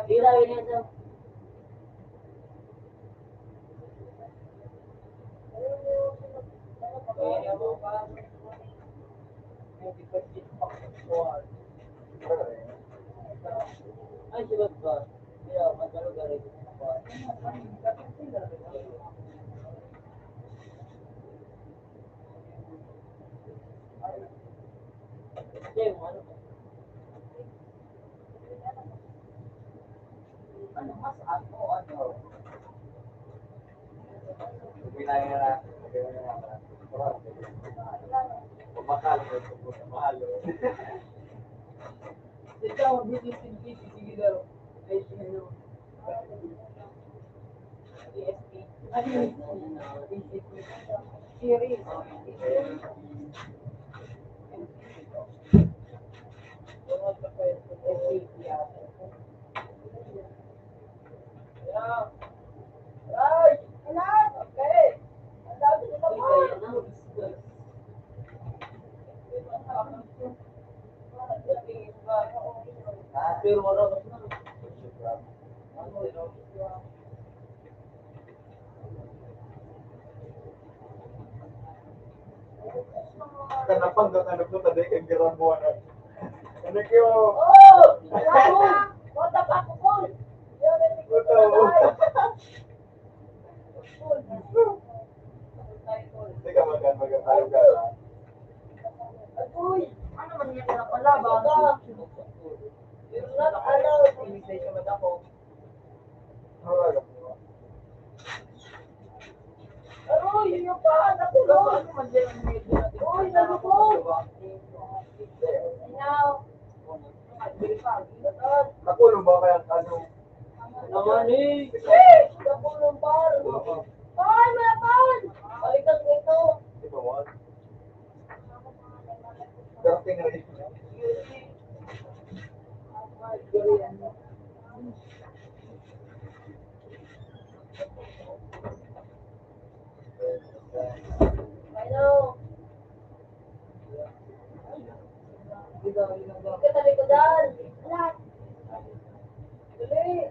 Tira, yun yan, sir. Ay, sibat ba? Ikaw, ang beauty, beauty, sige daw. Ay, ano. Ano yun? Series. Pero wala ka na. Kanapang ka kanapang ka dahil kay Mirabuan. Thank you. Oh! What the fuck? Teka, magan, magan, magan. Uy! Ano man yan na pala? Bakit? You're not allowed. Hindi siya madako. Aroy, iyo pa, nakulong. Uy, nakulong. Nakulong ba kaya ano? Naman eh. Nakulong, par. Par, wala, par. Balikan ko ito. Di ba, what? Darating na rin. Hello. Katabi ko dyan. Dali.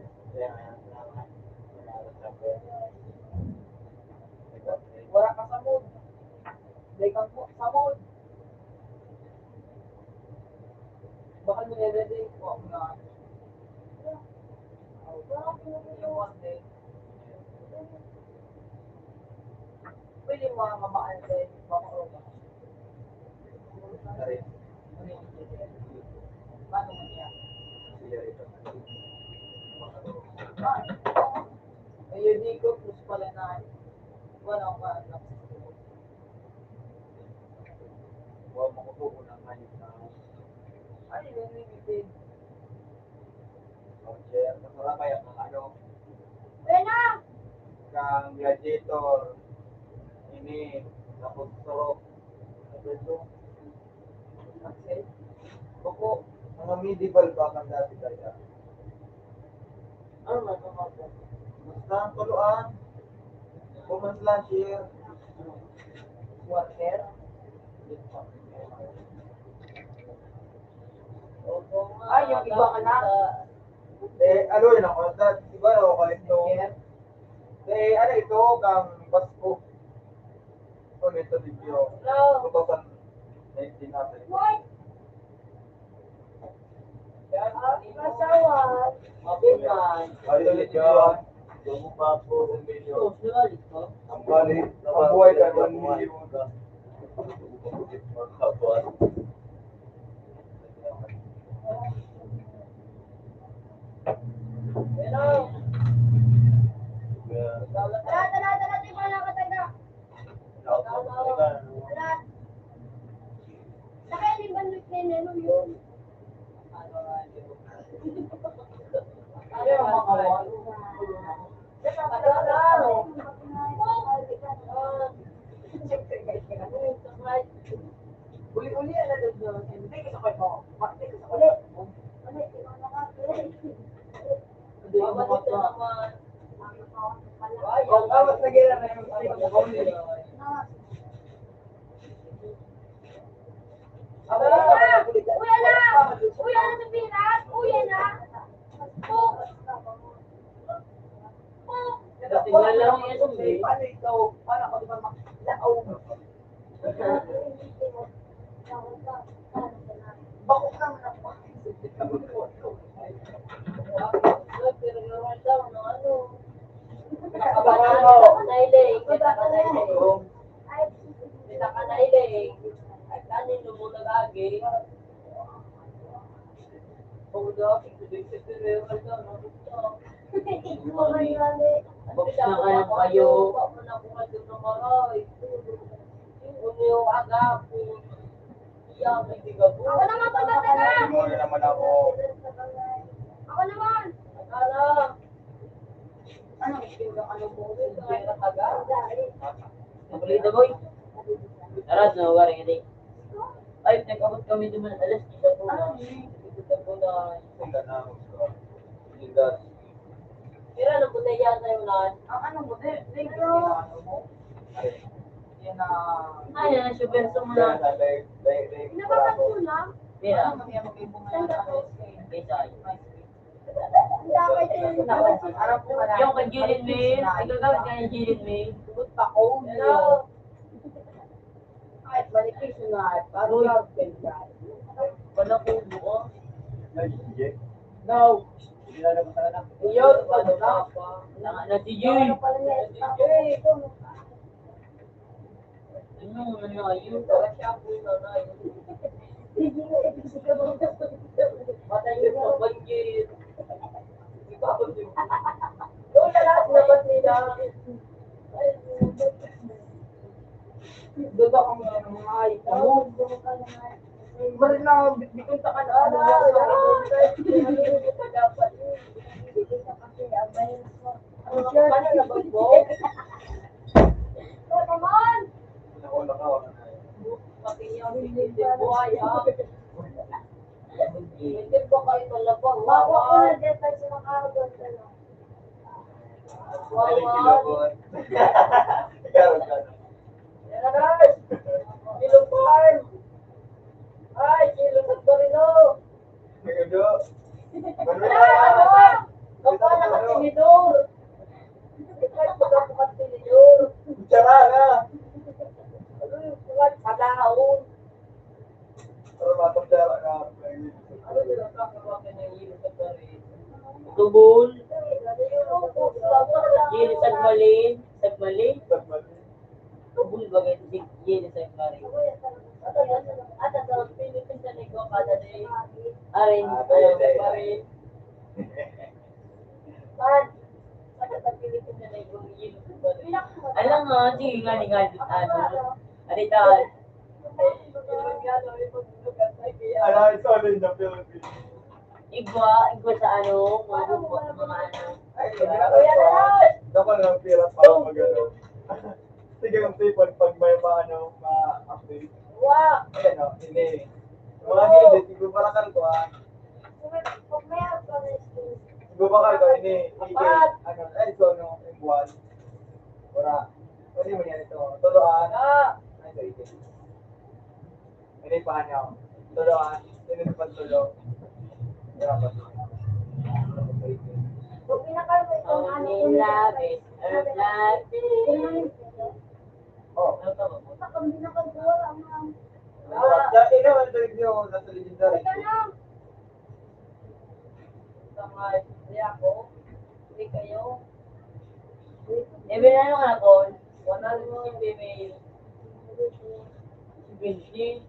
Wala ka sa mood. Dahil kang po, sa mood. Baka nire-ready ko ang mga, yung one day. Pwede mo nga mamaan din, mapakuha. Paano mo niya? Ah, ayun, di ko, gusto pala na, wala akong parang Wa mo ko po na ngayon na. Ay, limited. Oh, sir, masarap kaya ang ano? Buena! Kang gladiator, ini, tapos turok. Ano ito? Okay. Opo, mga medieval ba kan dati kaya? Ano na ito, mga po? Basta ang tuluan. Common slasher. Water. Ay, yung iba ka na. Eh, ano yun ako? Dati, iba na ako ito. Eh, ano ito? Kang Pasko. Ano ito, video? Two thousand nineteen ata ito. Ay, ulit yun. Ang bali, ang buhay ka, one million. Tara, tara, tara, di ba nakataga? Tara. Sa kaya ni Banwit na yun, ano yun? Ano nga, hindi ko. Ano yung mga kawan? Uli-uli, ano doon doon? Hindi, gusto ko ito. Hindi, gusto ko ito. Uli. Uli. Hindi, gusto ko ito. Ay, ang tawag na gila na yung Uy, anak! Uy, anak sa Pinas! Uy, anak! Po! Po! Tingnan lang ang S B. Paano ikaw? Paano ako naman makilaong? Bako ka na. Nakabanay, nakabanay, nakabanay. Kita ka na, Ileng. Ay, kanin mo muna lagi. Box na kaya kayo. Ako naman, pagkatira. Ako naman. Akala. Ano, ano po? Ang balita, boy. Tara, sa lugar, hindi. Ay, nag-abot kami naman alas diyes sa pula. Hindi na po na. Hindi na. Tira, ano po na yan, tayo na? Ang ano mo, di, di, ano mo? Yan na. Ay, yan, super, sa mga. Yan, dahil, dahil, dahil, Pinapakat ko lang. Tira. Ano mo yan, mag-ibong na. Saan ka po? Isa. Yung kay Jilin May, ay, gagawin ka ni Jilin May. Hello. Kahit manipis na, parang Uy. Love and God. Wala ko buo. Now, iyon, ano na? Tanga na si Jay. Ano, ano, ayun. Patay yung pagbanggit. Doon na lahat dapat nila. Baba ka muna ng mga ay. Mari na, bitin ka na. Ano, ano, ano, ano, dapat yun. Ano, ano, ano, ano, Come on! Pati yung hindi buhay, ha? Hindi pa kayo talaga, Bawa ko wawa. Na dyan tayo sa makahabang ka lang. Galing Wawa. Kilabot. Ikaw, ikaw. Yan na, guys. Kilo farm. Ay, kilo sa Barilo. Nagado. Ay, ano? Kapal ang tinidor. Ay, kapal ang tinidor. Kutsara na. Ano yung kuwan? Palaon. Pero matong dara na. Tubol. Yun, sagmalin. Sagmalin. Sagmalin. Tubol ba kayo? Sige, sagmalin. At ang Philippines na nagkakada na eh. Arin, Ah, alam ko pwede. Pa rin. Alam nga, sige nga, nga, ano, ano ito? Alam, it's only in the Philippines. Igwa, igwa sa ano, mga, mga, mga ano. Ay, sabi na ko, dako na lang pira para mag-ano. Sige, ang people, pag may maano, ma-update. Wa! Ayan, oh, ini. Mga hindi, siguro para kan ko, ah. Siguro bakal ko, ini, Apat. Ano, ay, so, ano, yung buwan. Ora, pwede mo yan ito. Tuloan. Ah. Ay, so, ito. Ini pa, ano, tuloan. Ini pa, tulo. Dapat. Pag pinakal mo itong ano, Only kung love is earth life. Oh. Sa pag pinakal ko, wala ang mga Dati na, ang tuwid niyo, nasa legendary. Ito na. Sa mga istorya ko, hindi kayo. Even ano nga ako, one hundred fifty male, seventy.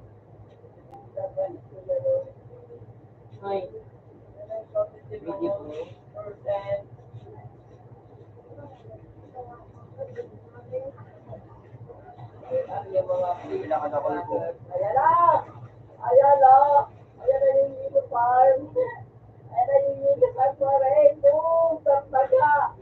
Ay. Beautiful. Ayan na! Ayan na! Ayan na yung uniform! Ayan na yung uniform ko rin! Boom! Pagpaga!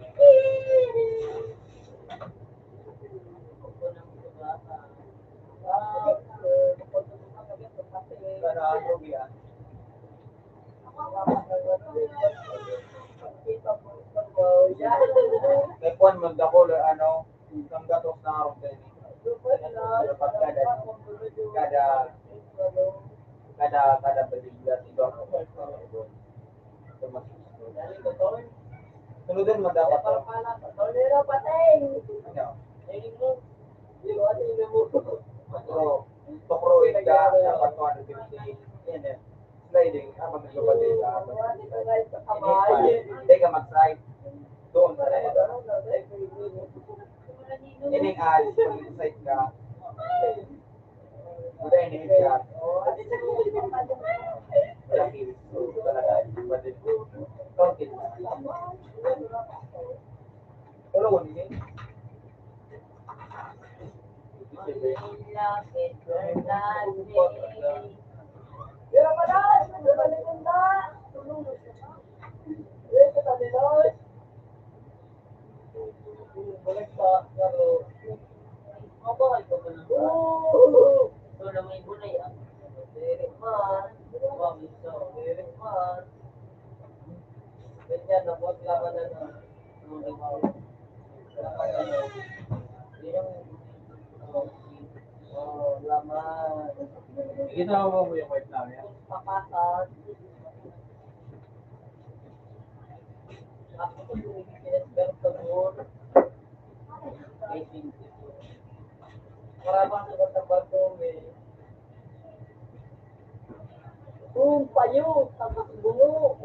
May puwan, magdakol, ano, isang gatos na araw kayo. Dapat kada, kada, kada, kada baligya, siguro. Sunod din, madapat. Ano? Tukro. Tukro, ika, dapat two hundred fifty. Yan, yan. Sliding, habang nagbabati ka. Hindi ka mag-slide. Doon ka na. Ining alis, pag nag-slide ka. Buda ini siya. Malaki. So, talaga, iba din. Counting na. Tulungan niyo. Pero malas, malas na. Tulungan siya. Tulungan siya. Bumalik pa, pero mabahay pa ba naman? Oo. So, na may gulay, ah. Very fun. Wow, so, very fun. Ganyan, nabuhat laban na na. Laban na na. Yun yung, oh, laman. Kita mo ba yung white lang yan? Papasok. Ako po yung Pilipinas, pero sa buhok. Marabang sa Bartolome. Payo, tapos bungo.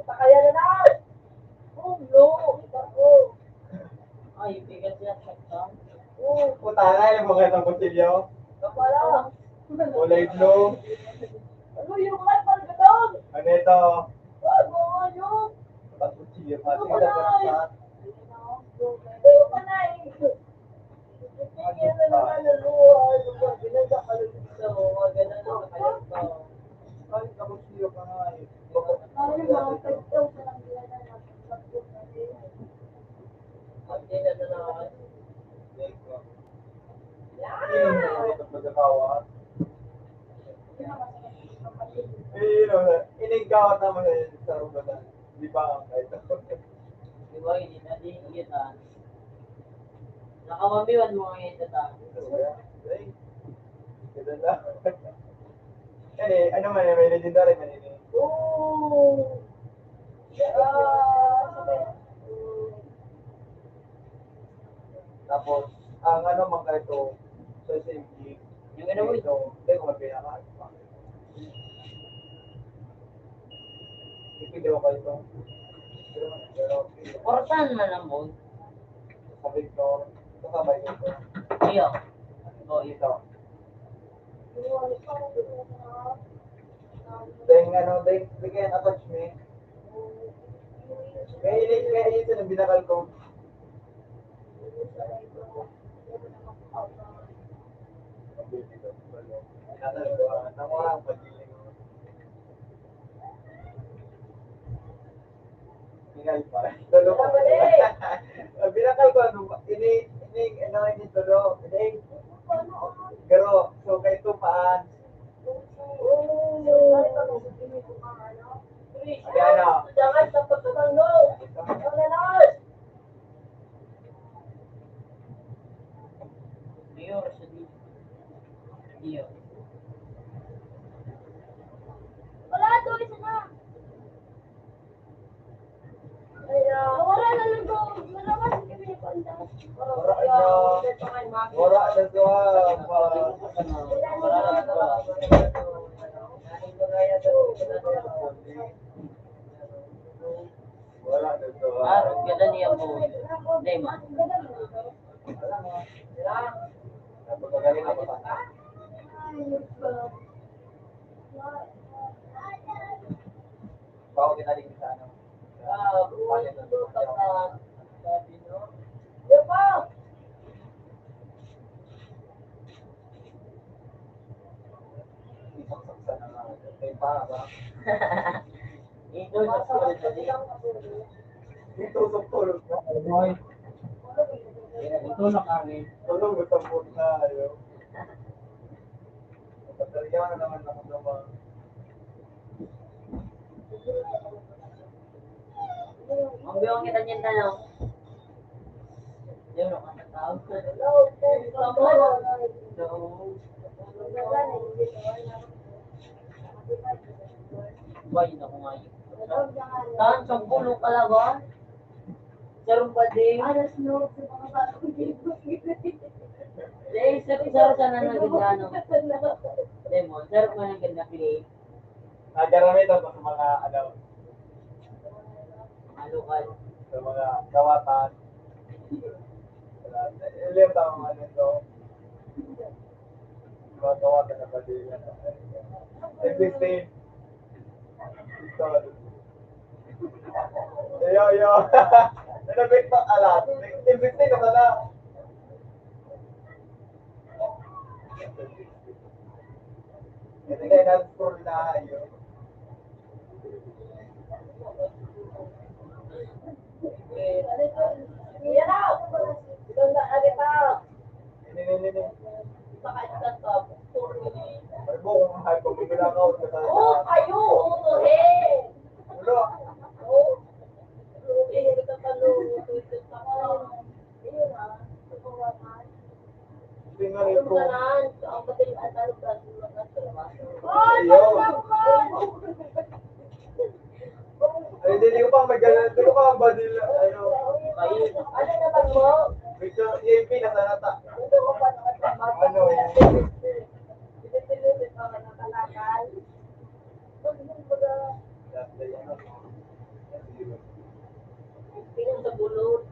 Kaya na na! Oh, no! Ako! Ay, bigat yan, saktan. Oh, putangay, yung mga itong kutsilyo. Kapala! Kulay blue. Ano yung mga pagkatang? Ano ito? Oh, mga yun! Pagkutsilyo pa. Ano pala? Ano pala? Eh, yun, oh, ining gawat naman eh, sa Rubatan. Di ba, ang kahit ako? Di ba, hindi na din kita. Nakawamiwan mo ngayon sa tayo. Ay, ganda na. Eh, ano man, may legendary man yun eh. Oo. Ah. Tapos, ang ano man kayo to, sa safety. Yung ano mo ito? Hindi ko magpinaka. Ipigil ko ito. Portahan man ang mall. Sabi ko, kasabay ko ito. Iyo. O, ito. Dahil nga, no, they, they can attach me. Kaya ini, kaya ini ito nang binakal ko. Ang oras, pag-iling. Hingal pa. Tulo pa. Ang binakal ko, ano, ini, ini, ano, ini tulo. Ini, pero, so, kay tupaan. Ano? Mayor sa di-, Mayor. Wala to, isa na. Ay, ah, wala na lang to. Malawas kami ni Panda. Wala na. Wala na to, ah. Wala na to. Wala na to, ah. Ah, ganda niya po. Hindi, ma. Napagagaling ako pa. Bako kita din sa ano. Ah, buhay ito, pagka, sabi, no? Yan pa! Isang saksa na nga. May pa ba? Ito, sa sulit na din. Ito, sa tulog na. Boy. Ito na kami. Tulog, matambok na, ayo. Batalya na naman ako naman. Ang biwang kita niyan, talo. Yun, ang katawag. Hello. Bay, naku nga yun. Tan, sa pulo ka lang, ah. Sarong pa din. Alas no, sa mga bago dito. Eh, sir, sir, sana na ganda, no? Lemon, sir, pa na ganda, play. Ah, karamihan sa mga, ano, mga lokal, sa mga kawatan. Ilim tama mga nito. Mga kawatan na pati. Existing. Ito. Yo, yo. Nanagbit pa, ala. Existing ka pala. Hindi kayo nag-scroll na yun. Yan na! Ito na, ano pa? Hindi, hindi, hindi. Baka isa sa picture ni. Ay, bo, kung mahal pa, may ginagawa ka talaga. Oh, kayo! Utuhin! Wala. Oh. Utuhin, ito pa, no? Utuhin, ito pa. Ayun, ah. Ito pa, ah. Tingnan ito. Ang bating at ano, ay, hindi, hindi ko pa magana-, hindi ko pa ang badil, ano. Ano naman mo? Wait, Yung, yung pinasa na ta. Ano? Pinang sa bulod.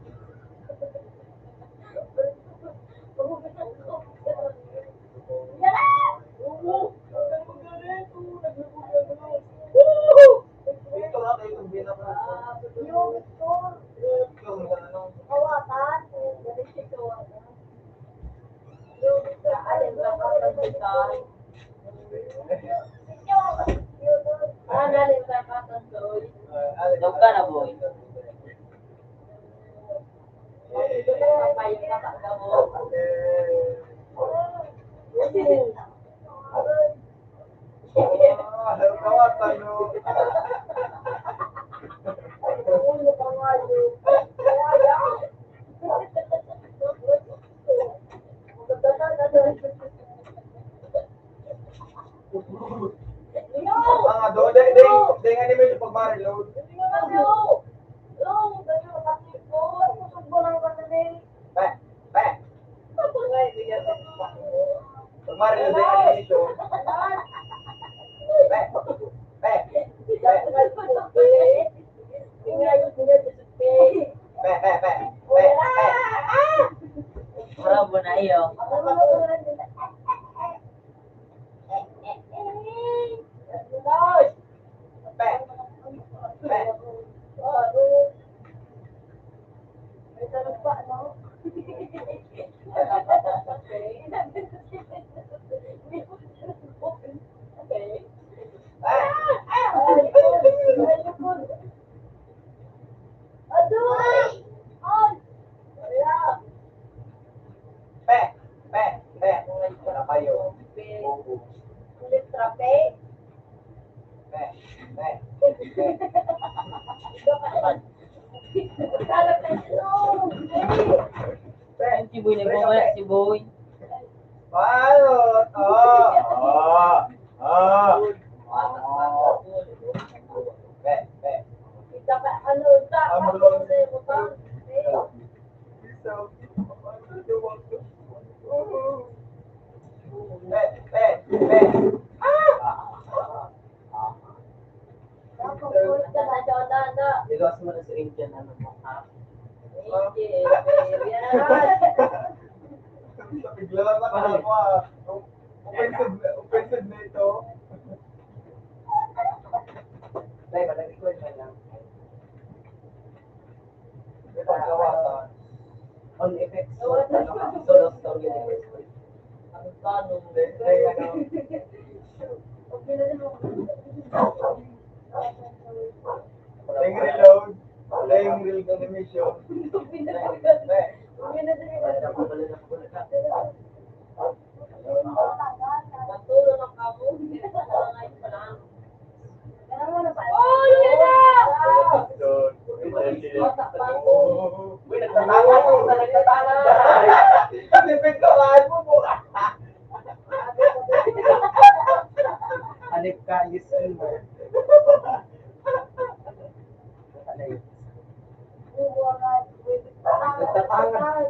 Ito nga kayo yung binabasa. Yung ito. Yung ano. Kawatan. Yung ito. Alin ba ka pagkita? Ah, dali ka, Katoy. Daog ka na, boy. Papayo ka, Katoy. Mga do, dai, dai, dai nga ni may pagmariload. Pe, pe. Pagmariload, dai nga ni may show. Pe, pe, pe. Pe, pe, pe. Pe, pe, pe. Pe, pe. Bravo na iyo. Pe. Pe. Pe, pe, pe. Wala kayo. Ulit trape. Pe, pe, pe. Pe. Si Boy, nagmamaya si Boy. Balot! Oh! Oh! Oh! Pe, pe. Kita ka, ano, ta, Ano? Ano, ta, Pe, pe, pe. Ah! Iluwas mo na sa Indian, ano mo, ha? Bigla lang ako, ah. Offensive, offensive na ito. Dai, malagay ko yun lang. Ito, gawa ka. On effects. Solo story. Ang tanong. Dai, dai, ano. Dai, reload. Dai, yung real animation. Dai, dai. Matulog ang kamo, hindi na kailangan pa lang. Oh, yun na! Uy, nagtatawa ko, nagtatawa. Kasi pintuan mo, mukha. Hanip ka, yes, sir. Ano yun? Nagtatanga.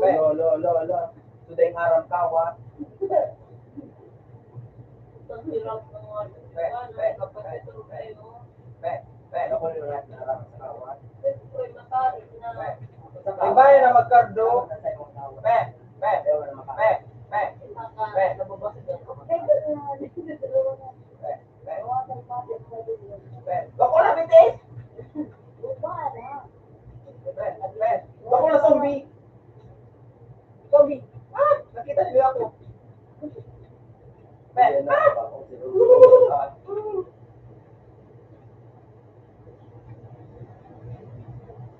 Lo, lo, lo, lo. Today nga ram ka, wa? Pe, pe, ako yung lahat na aram sa kawan. Pe, pe, pe, pe. Pe, pe, pe. Pe, pe. Pe, pe. Bako na, bitis! Pe, pe. Bako na, zombie! Zombie! Ah! Nakita niyo ako! Pe! Ah!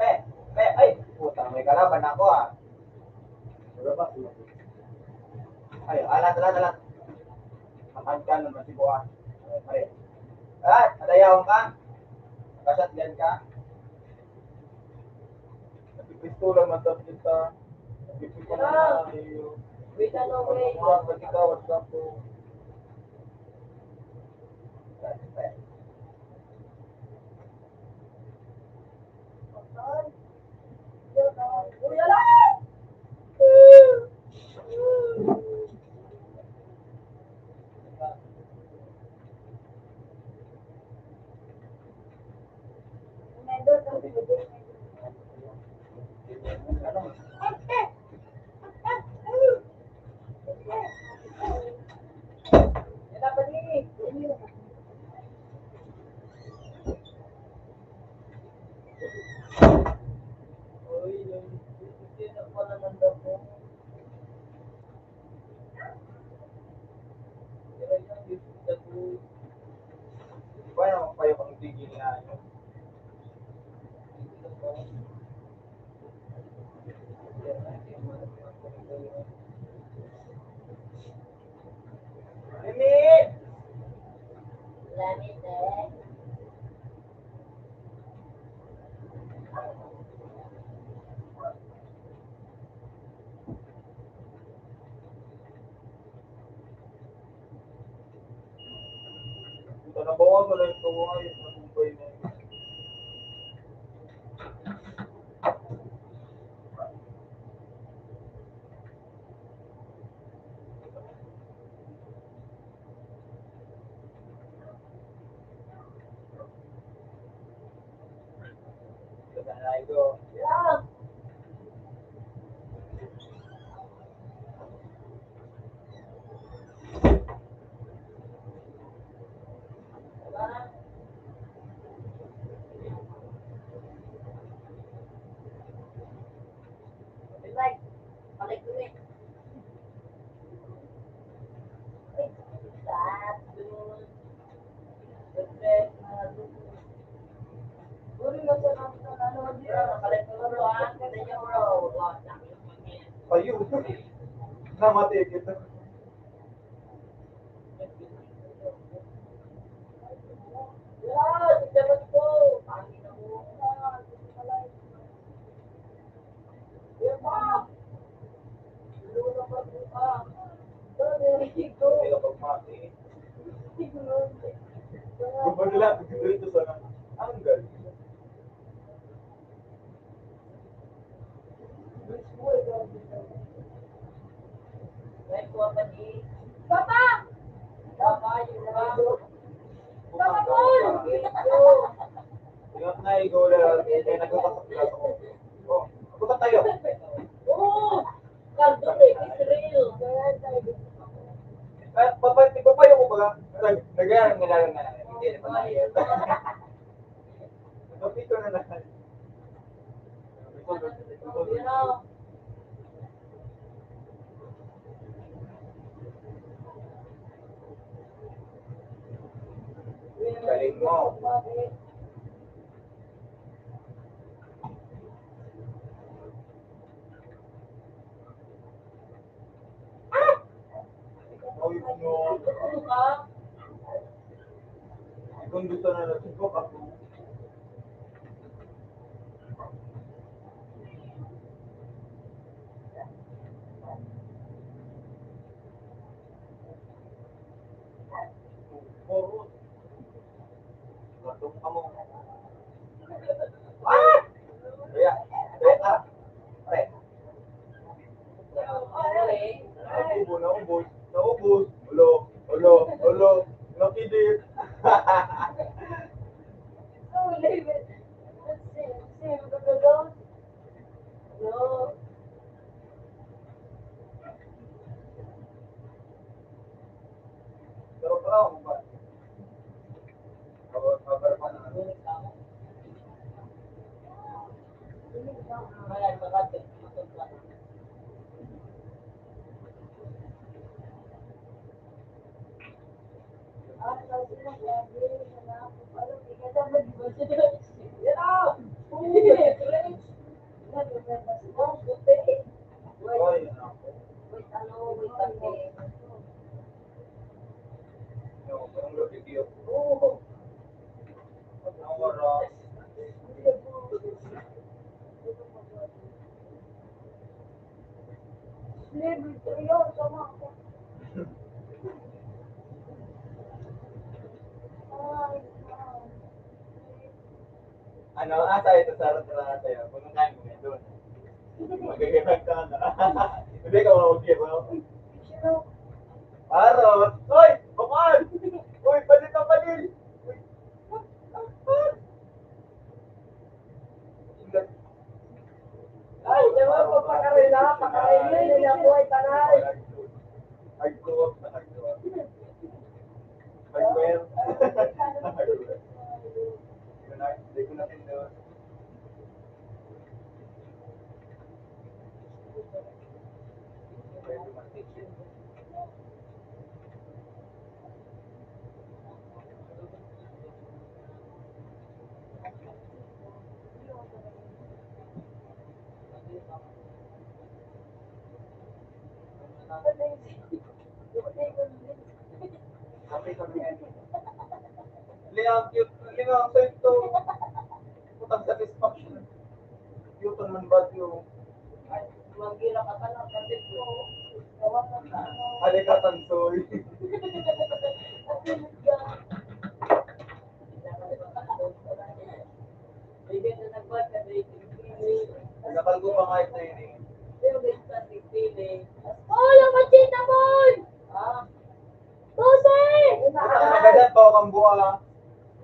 Pe! Pe! Ay! Putang, may kalaban ako, ah! Ay, alat, alat, alat! Matangkan naman si Buwan. Pare. Ah, nadayawan ka? Nakashotgun ka? Nagpipistola man daw kita. Nagpipistola man daw kita. Wait, ano, wait. Mga pagkikawat lang po. Ito, nabawasan na yung tuwa, yung nabumbay na yun. Ayun. Namatay kita. Kapag lahat, dito sana. Ang galing. Papa! Papa, yun na. Papa, Paul! Yung na, ikaw na, may nagpapasok na ako. Oh, punta tayo. Oo! Kardon eh, Israel. Eh, papa, ipapayo ko ba? Nag-, nag-, nag-, nag-, hindi, hindi. Kapito na lang. Galing mo. Ay, ano ka? Kung gusto na natin po, kapag Kaya, kaya, ah, pre. Naubo, naubos, naubos. Ulo, ulo, ulo. Nakidit. Pero parang, Ano, asa ito? Sa harap na lang tayo. Kung ang kaya mo, doon. Magagawin ka na. Hindi ka mauwi, bro. Parot! Hoy! Papan! Hoy, palit ang palit! Ay, diba, papakarela, pakarela, yun yung buhay, tanay. Hagduwak na hagduwak. Hagduwak. Hagduwak. Hindi ko na, hindi ko na pindot. Sabi ko niya. Lingang cute, lingang sa ito. Putang satisfaction. Cute naman ba yung Magira ka ka lang, kasi ko, gawa ka na, ano. Halika, Tansoy. Kasi, Bigyan na nagbuhat ka, may tigpili. Nakal ko pa nga ito yun eh. Pero may tigpili. Hoy, ang machine na, boy! Ah. Tusi! Puta, magadan pa akong buha.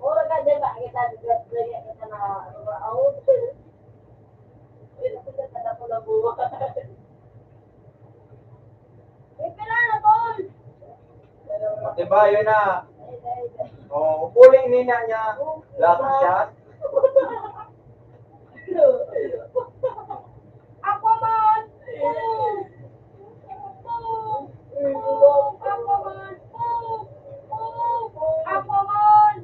Mura ka dyan, bakit ang gas na yan? Ito na, ano ba? Ako. Uy, nakita ka na pala buha. May pila na, boy! Matibayo na. Oh, upuling nina niya. Lahat siya. Aquaman! Aquaman! Aquaman!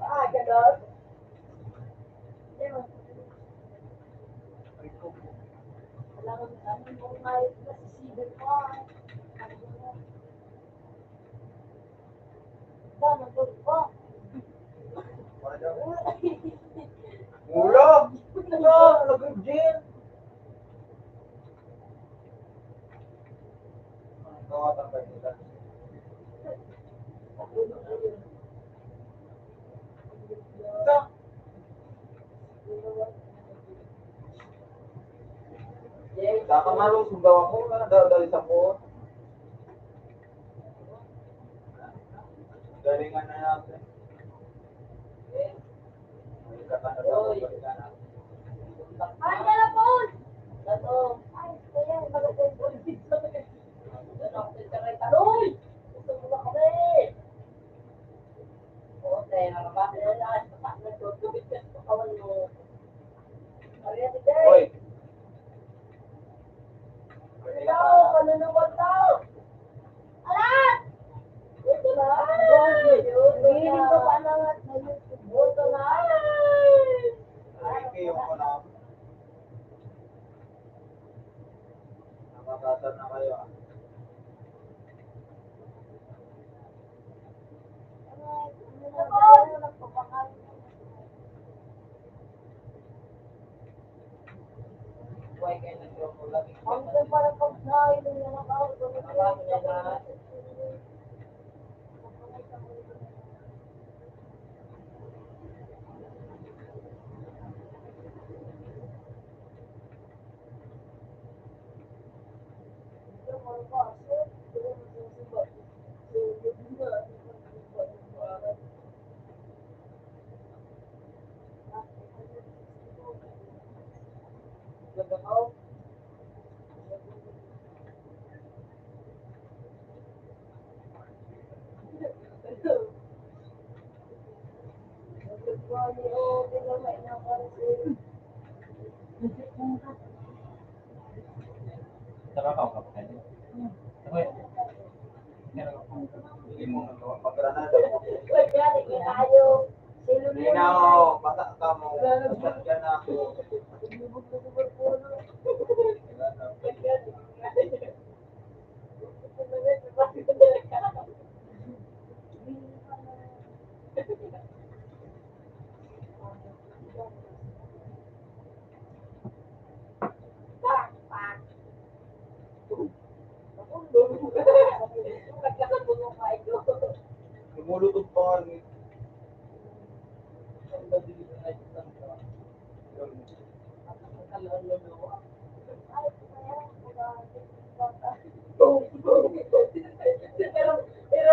Ah, ganon. Kailangan namin kung may nasisigat pa. Ba, nandun pa. Ulo! Ano? Nag-gym? Baka marunong sumbawa ko, na dali sa po. Galingan na natin. Oy. Ay, telepon! Ano? Ay, ayan, magandang Uy! Gusto mo ba kami? Oo, tayo na ba? Nagtutubig ka sa katawan mo. Maria, sige. Hoy! Ano daw? Manunubag daw? Alas! Ito na. Ito na. Ito na. Ay, kayo ko na. Nakakasar na kayo, ah. Ang ganda pala pagkain ng mga tao. Hindi na ako, bata ka mo. Bata ka na ako. Lumulutog pa nga rin. Pero, pero,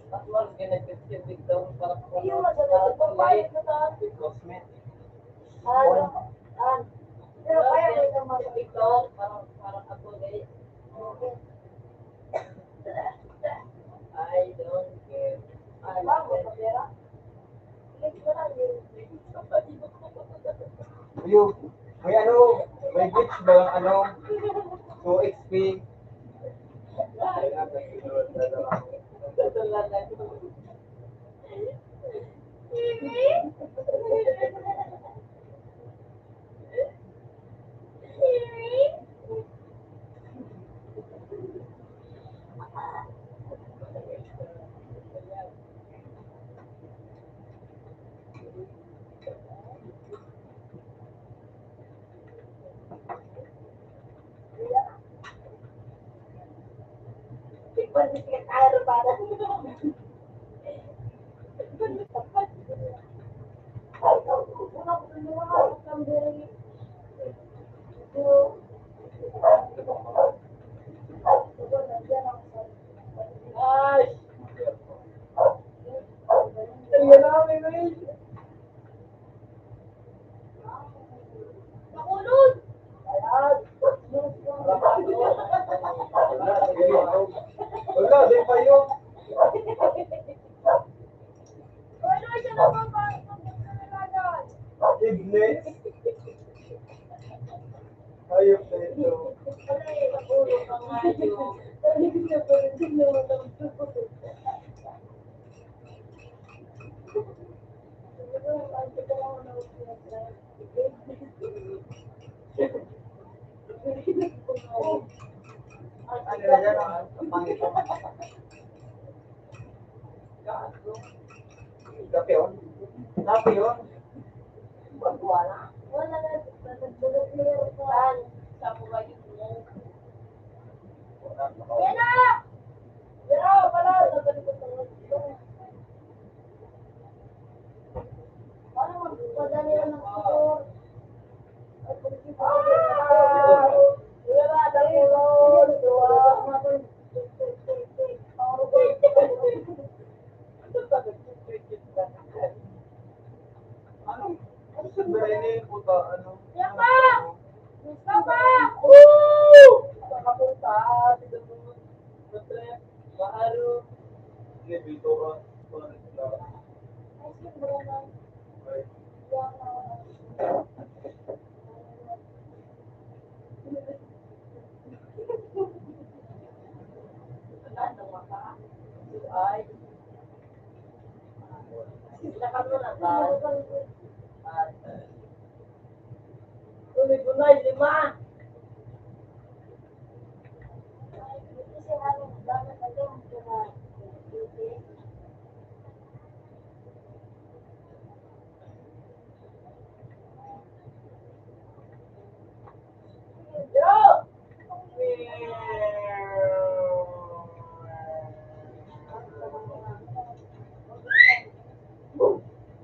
Mas mahal ka nag-fifty down para, para, para sa cosmet. Ano? Ano? Pero kaya mo itong mga ito, parang, parang ako, eh. I don't care. I don't care. Ayun. May ano, may glitch ba ang ano? Two X P. Ay! Ayan na, may mail. Makulog! Ayan! Wala, di pa yun. Wala siya naman, bakit ang gusto nila doon? Kidney. Ayun na ito. Ano na yan, ah? Ang pangit. Kape, oh. Kape, oh. Wala na. Wala na. Nagdulog na yung kuwan. Sa mga yun mo. Yan na! Yan na! Wala! Nagdulog na yung kuwan. Paano magpadala yan ng motor? Ah! Wala na. Dali, dali, dali. Ano? Ano sa Berlin, puta? Ano? Yan pa! Yan pa! Woo! Nakapunta, tignan mo. Matrep, maaro. Sige, Victor, ah. Ay. Ay. Sila kami na ba? At, Gunay-gunay, lima.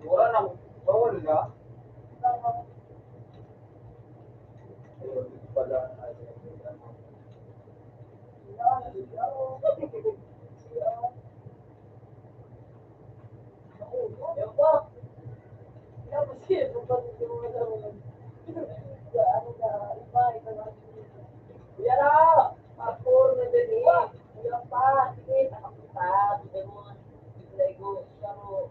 Wala na, bawal na. Yan pa. Yan pa, sige. Yan pa, sige. Yan pa, sige. Nakapunta. Sige mo. Sige mo. Sige mo.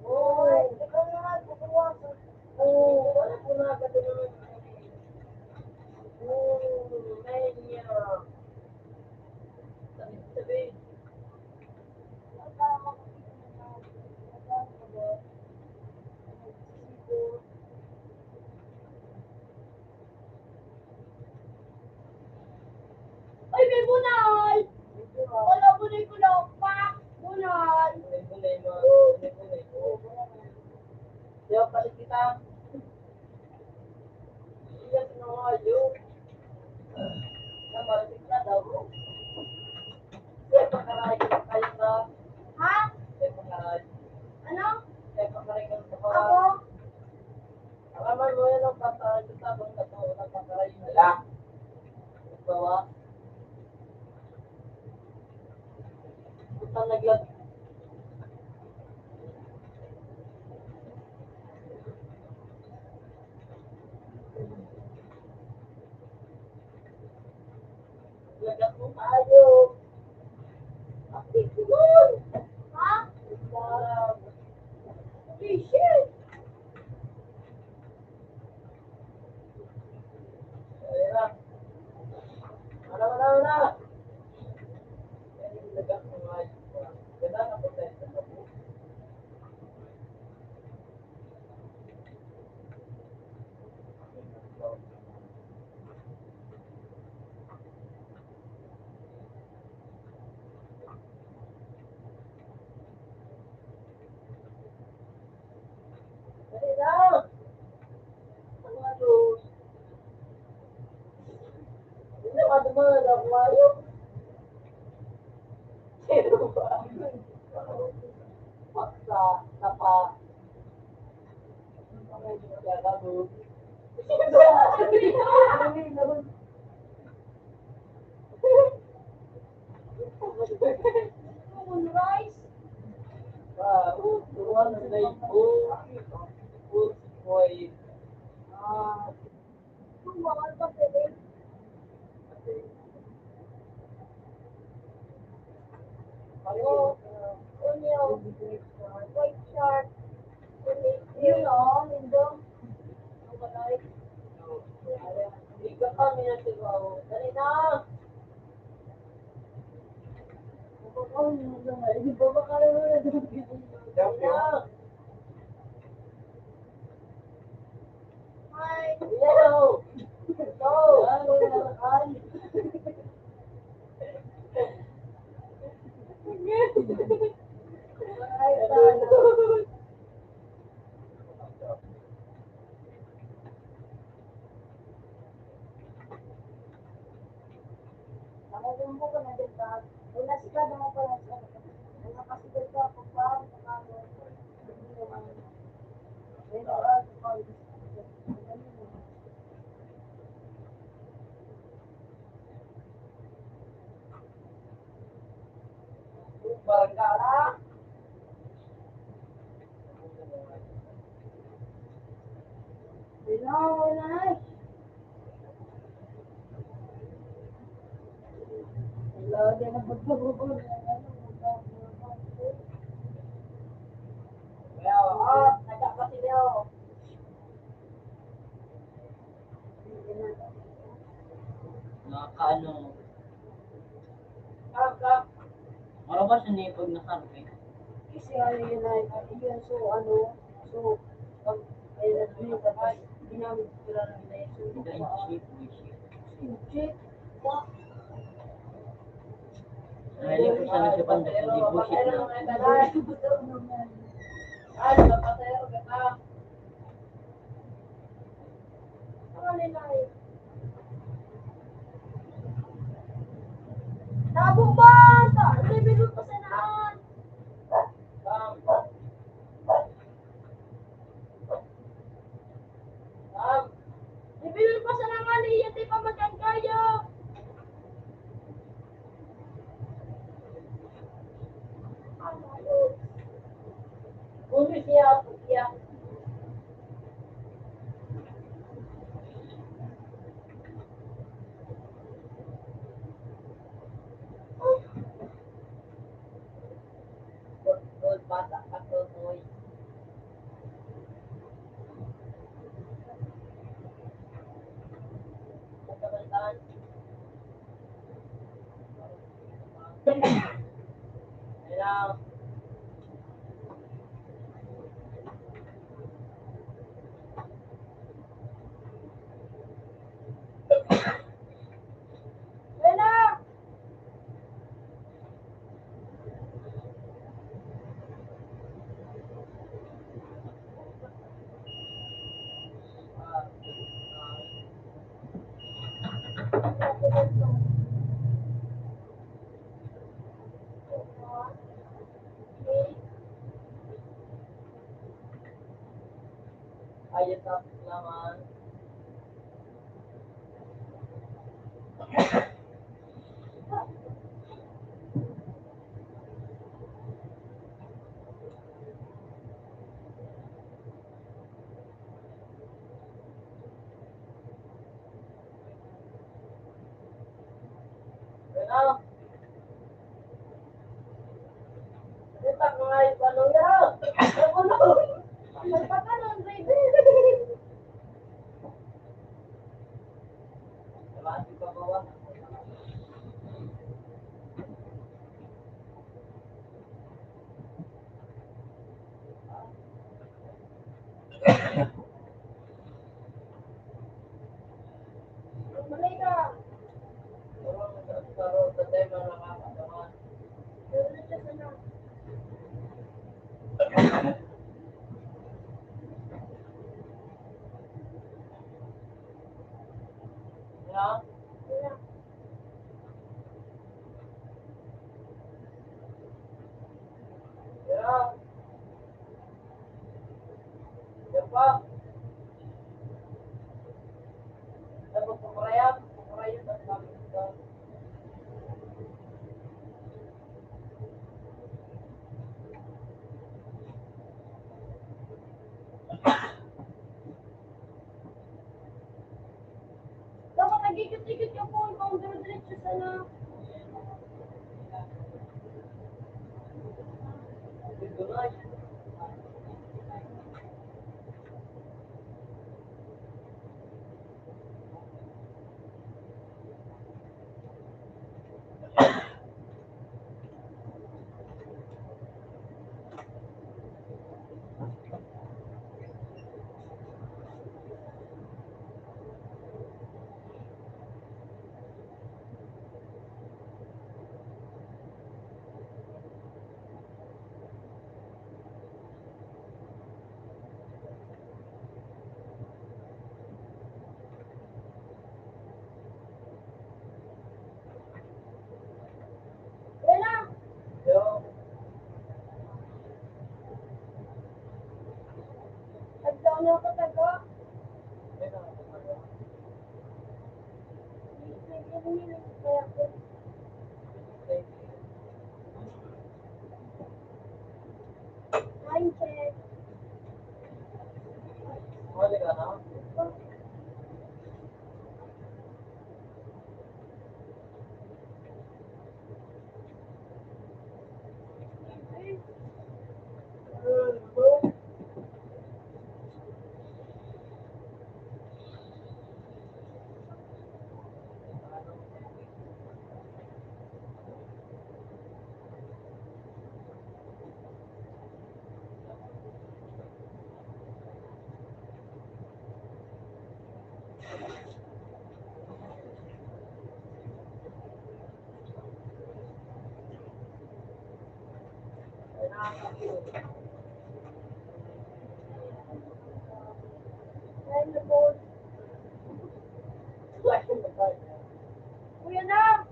Oy, ikaw naman, kukuha ko. Oo, wala po na agad naman. Oo, ngayon niya. Sabi, sabi. Ay, may bunal! Wala, bunal ko lang. Pak! Bunal! Bunal, bunal, bunal, bunal. Kaya palit kita. Iya, sinawayo. Nabalik na daw. Kaya pakarayo kayo na. Ha? Kaya pakarayo. Ano? Kaya pakarayo ka pa. Ako? Alaman mo yan ang pagkain sa tabang na to, ang pagkain nila. Ikaw, ah. Naglag- Lagat mo tayo. Active ko yun. Ha? Wow. Vision. Ayan na. Wala, wala, wala. Lagat mo tayo. Ganda na po tayo. Dali lang. Ang mga dos. Hindi naman naman nagkakayo. Sino ba? Paksa, tapa. Ayo, unyo, white shark, yun o, lindong. Ang balay. Hindi ka kami na siguro. Dali na! Hindi ba ba kayo na? Dali na! Hello! Hello! Nakagumbo ka na din ba? Unas ka, dama pa lang sa mga kasigod ka, pagbaon, pagbaon. Barkala. Hello, Nay. Hello, di na pagkabubo na yan. Hello, oh, nagkakasili ako. Nakakaano. Marabas na yung pag nakarga. Kasi ano yun ay, yun, so ano, so, pag, ay, nag-, ginamit ko lang nila yun. So, hindi ko, ah, hindi. Ay, hindi ko siya nagsipandak, hindi bullshit na. Ay, napatay ako, gata. Tabo ba? Ta-, level pa sa naan. Level pa sa naan, iya, di pa magkagaya. Kung siya, siya. Bata pa to, boy. Ayos na naman. Puta, mga ibalo yan. Ano? Nagpakanan, baby. Dapat nag-ikot-ikot yung phone ko, ang dire-diretso sana. Kuya na!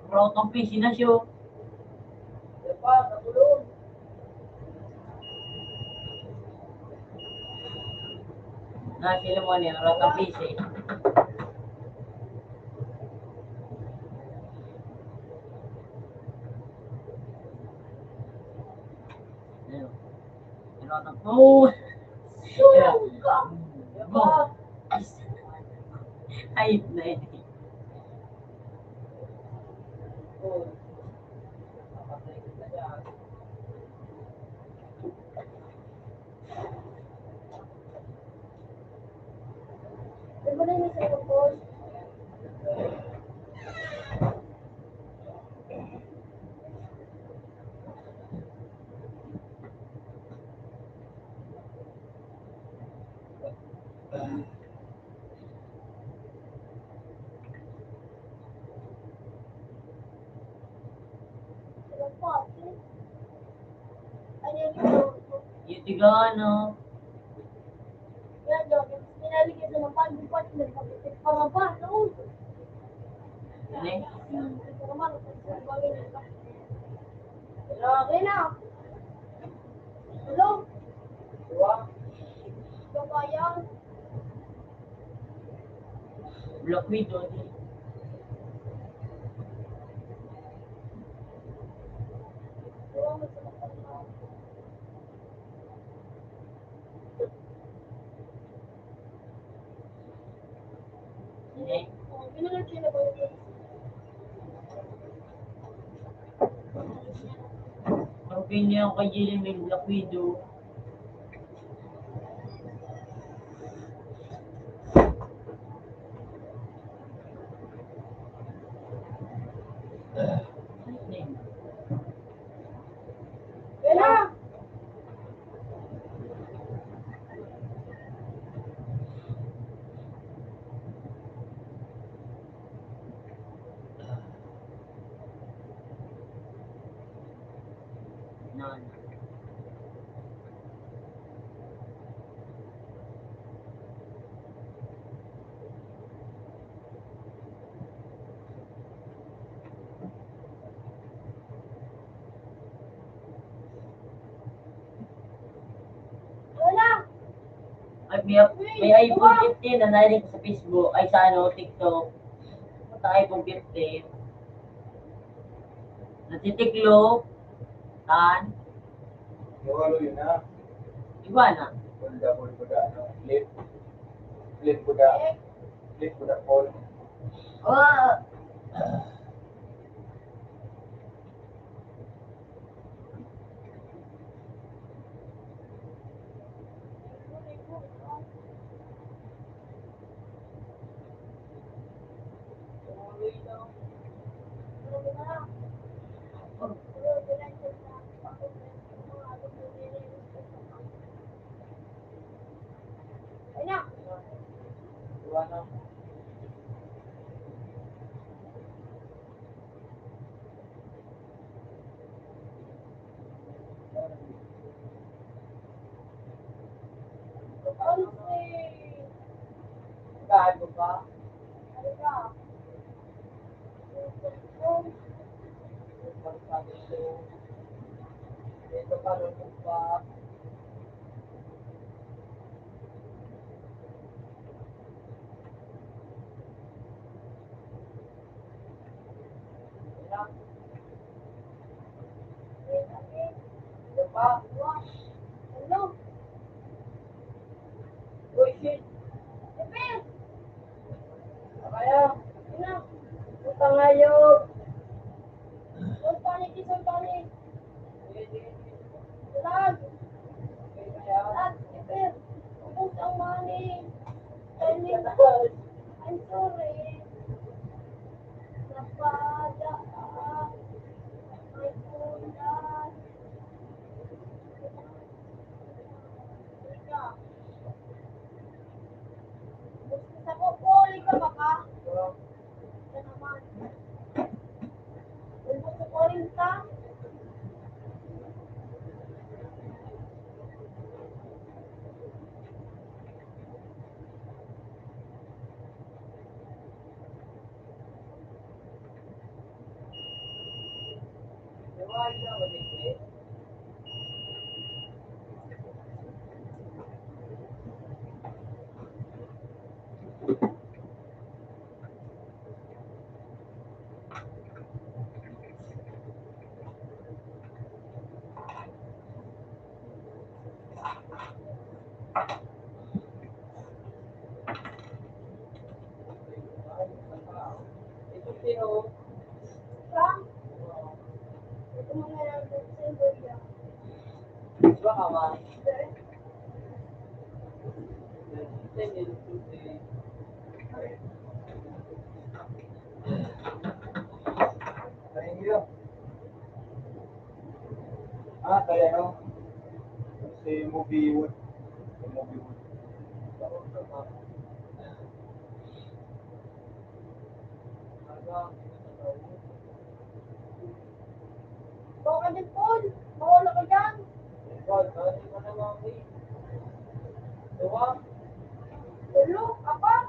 Rotong P C na siya. Na, sila mo niya, Rotong P C. Ayun. Pero ano, oh! Sunog ka! Oh! Ay, ayun na yun. Tigana. Yan, Joaquin. Minali ka sa lampal, di pa, di nagpapit. Para ba? Naon? Ano eh? Hmm, para ba? Grabe na. Hello? Babayan. Black Widow, di. Ang opinion kay Jilly Mel Black Widow. Yan na. Wala. Ay, may, may iPhone fifteen na narinig ko sa Facebook, ay sa ano, TikTok. Sa iPhone fifteen. Nagtitiklo, tan. Yung ano yun, ha? Iguana. Kung double ko na, ano, flip. Flip ko na. Flip ko na phone. Oh. Gago ka? Ito pa, ito pa. Uy, shit. Kaya, ina, putang hayop. Sultani, di Sultani. Lag. Lag, Ipil. Ubos ang money. Timing. I'm sorry. Napada. May kulang. Ika. Gusto sa ko, Paul, ika ba ka? Ika naman. Gusto sa kwarenta? Thank you. Ah, kaya no? Si Movie Wood. Si Movie Wood. Baka din, Paul. Mawala ka dyan. Ulo, apat.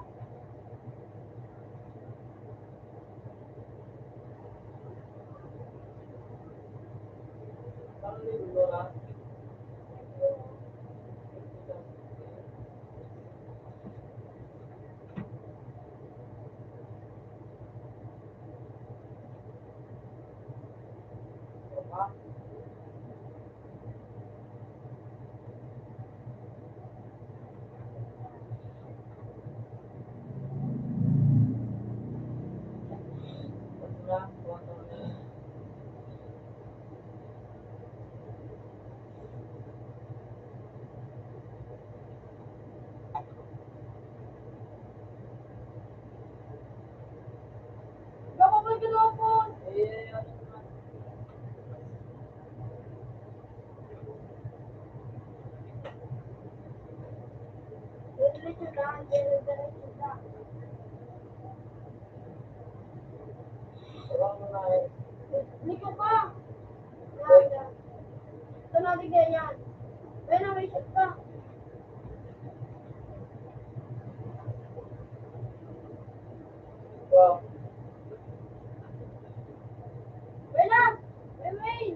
Liko pa! Ito natin kaya yan. Kaya na may shot pa. Wow. Kaya na! May main!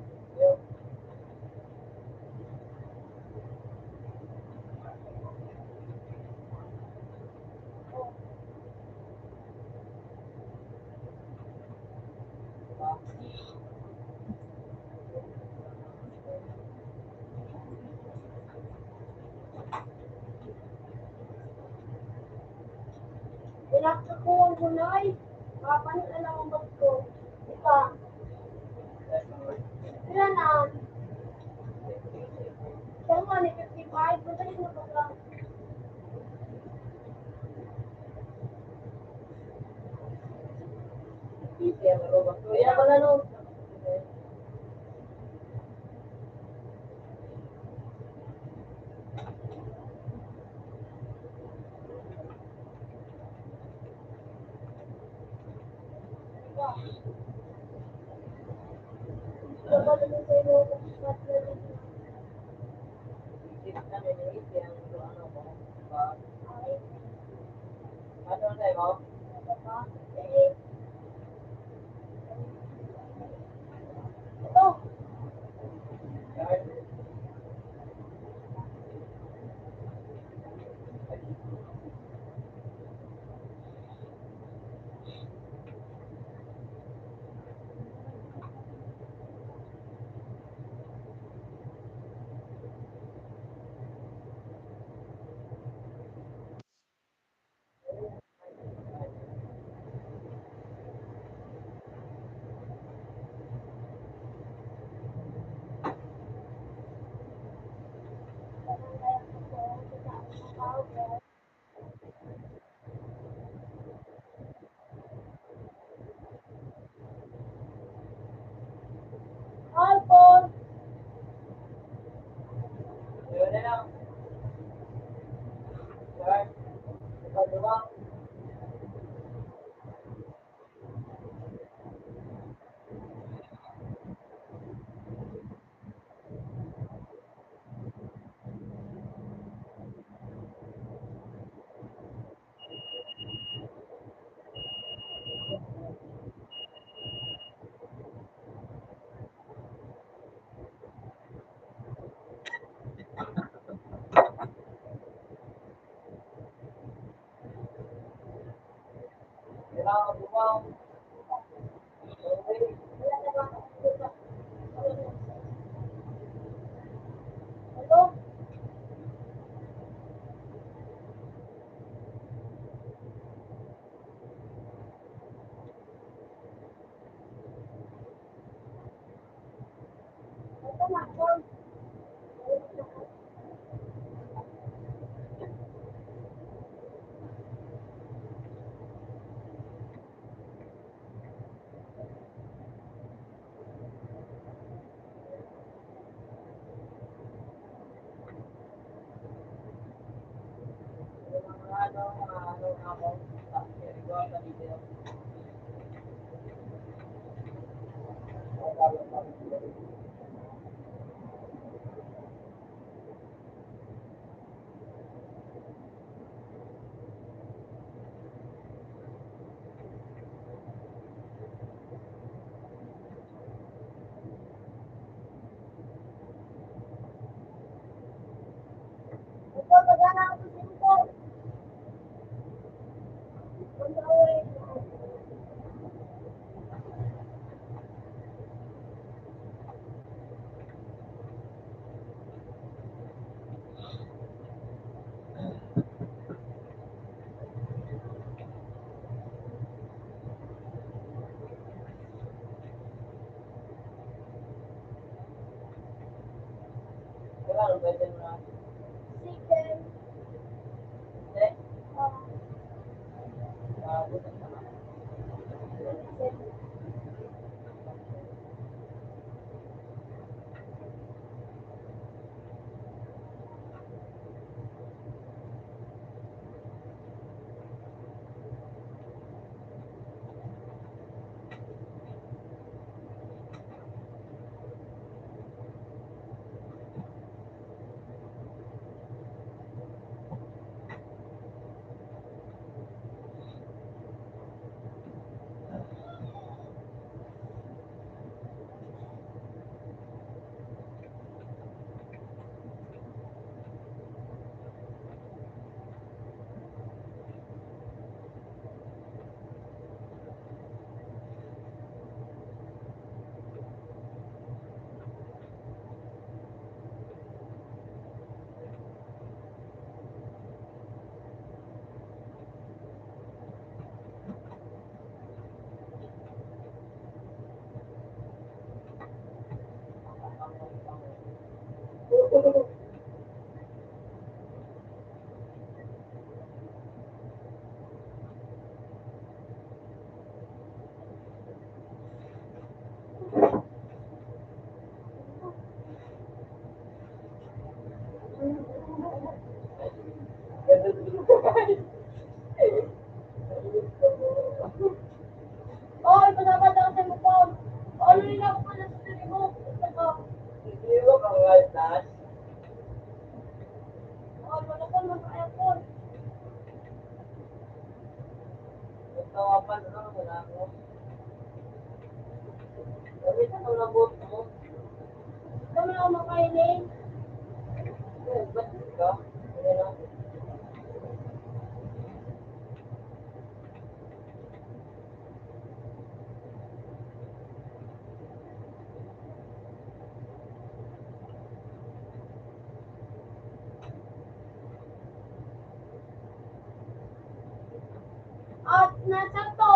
Pinakta ko ang gunay, mapanit na lang ang ba't ko. Ika. Pila na? Siya nga ni fifty-five, punta rin mo pa. Kaya pala, no? Alfon! Oy, padapat ako sa motor. Ano rin ako pala sa mo? Ito ka. Hindi mo kang white dash. Oy, wala ka mag-aircon. Ito, apan, ano, wala ako. Sabi ka, ang labot mo. Ito na ako makainin. Ba't ka? Ayan na. At nasa to.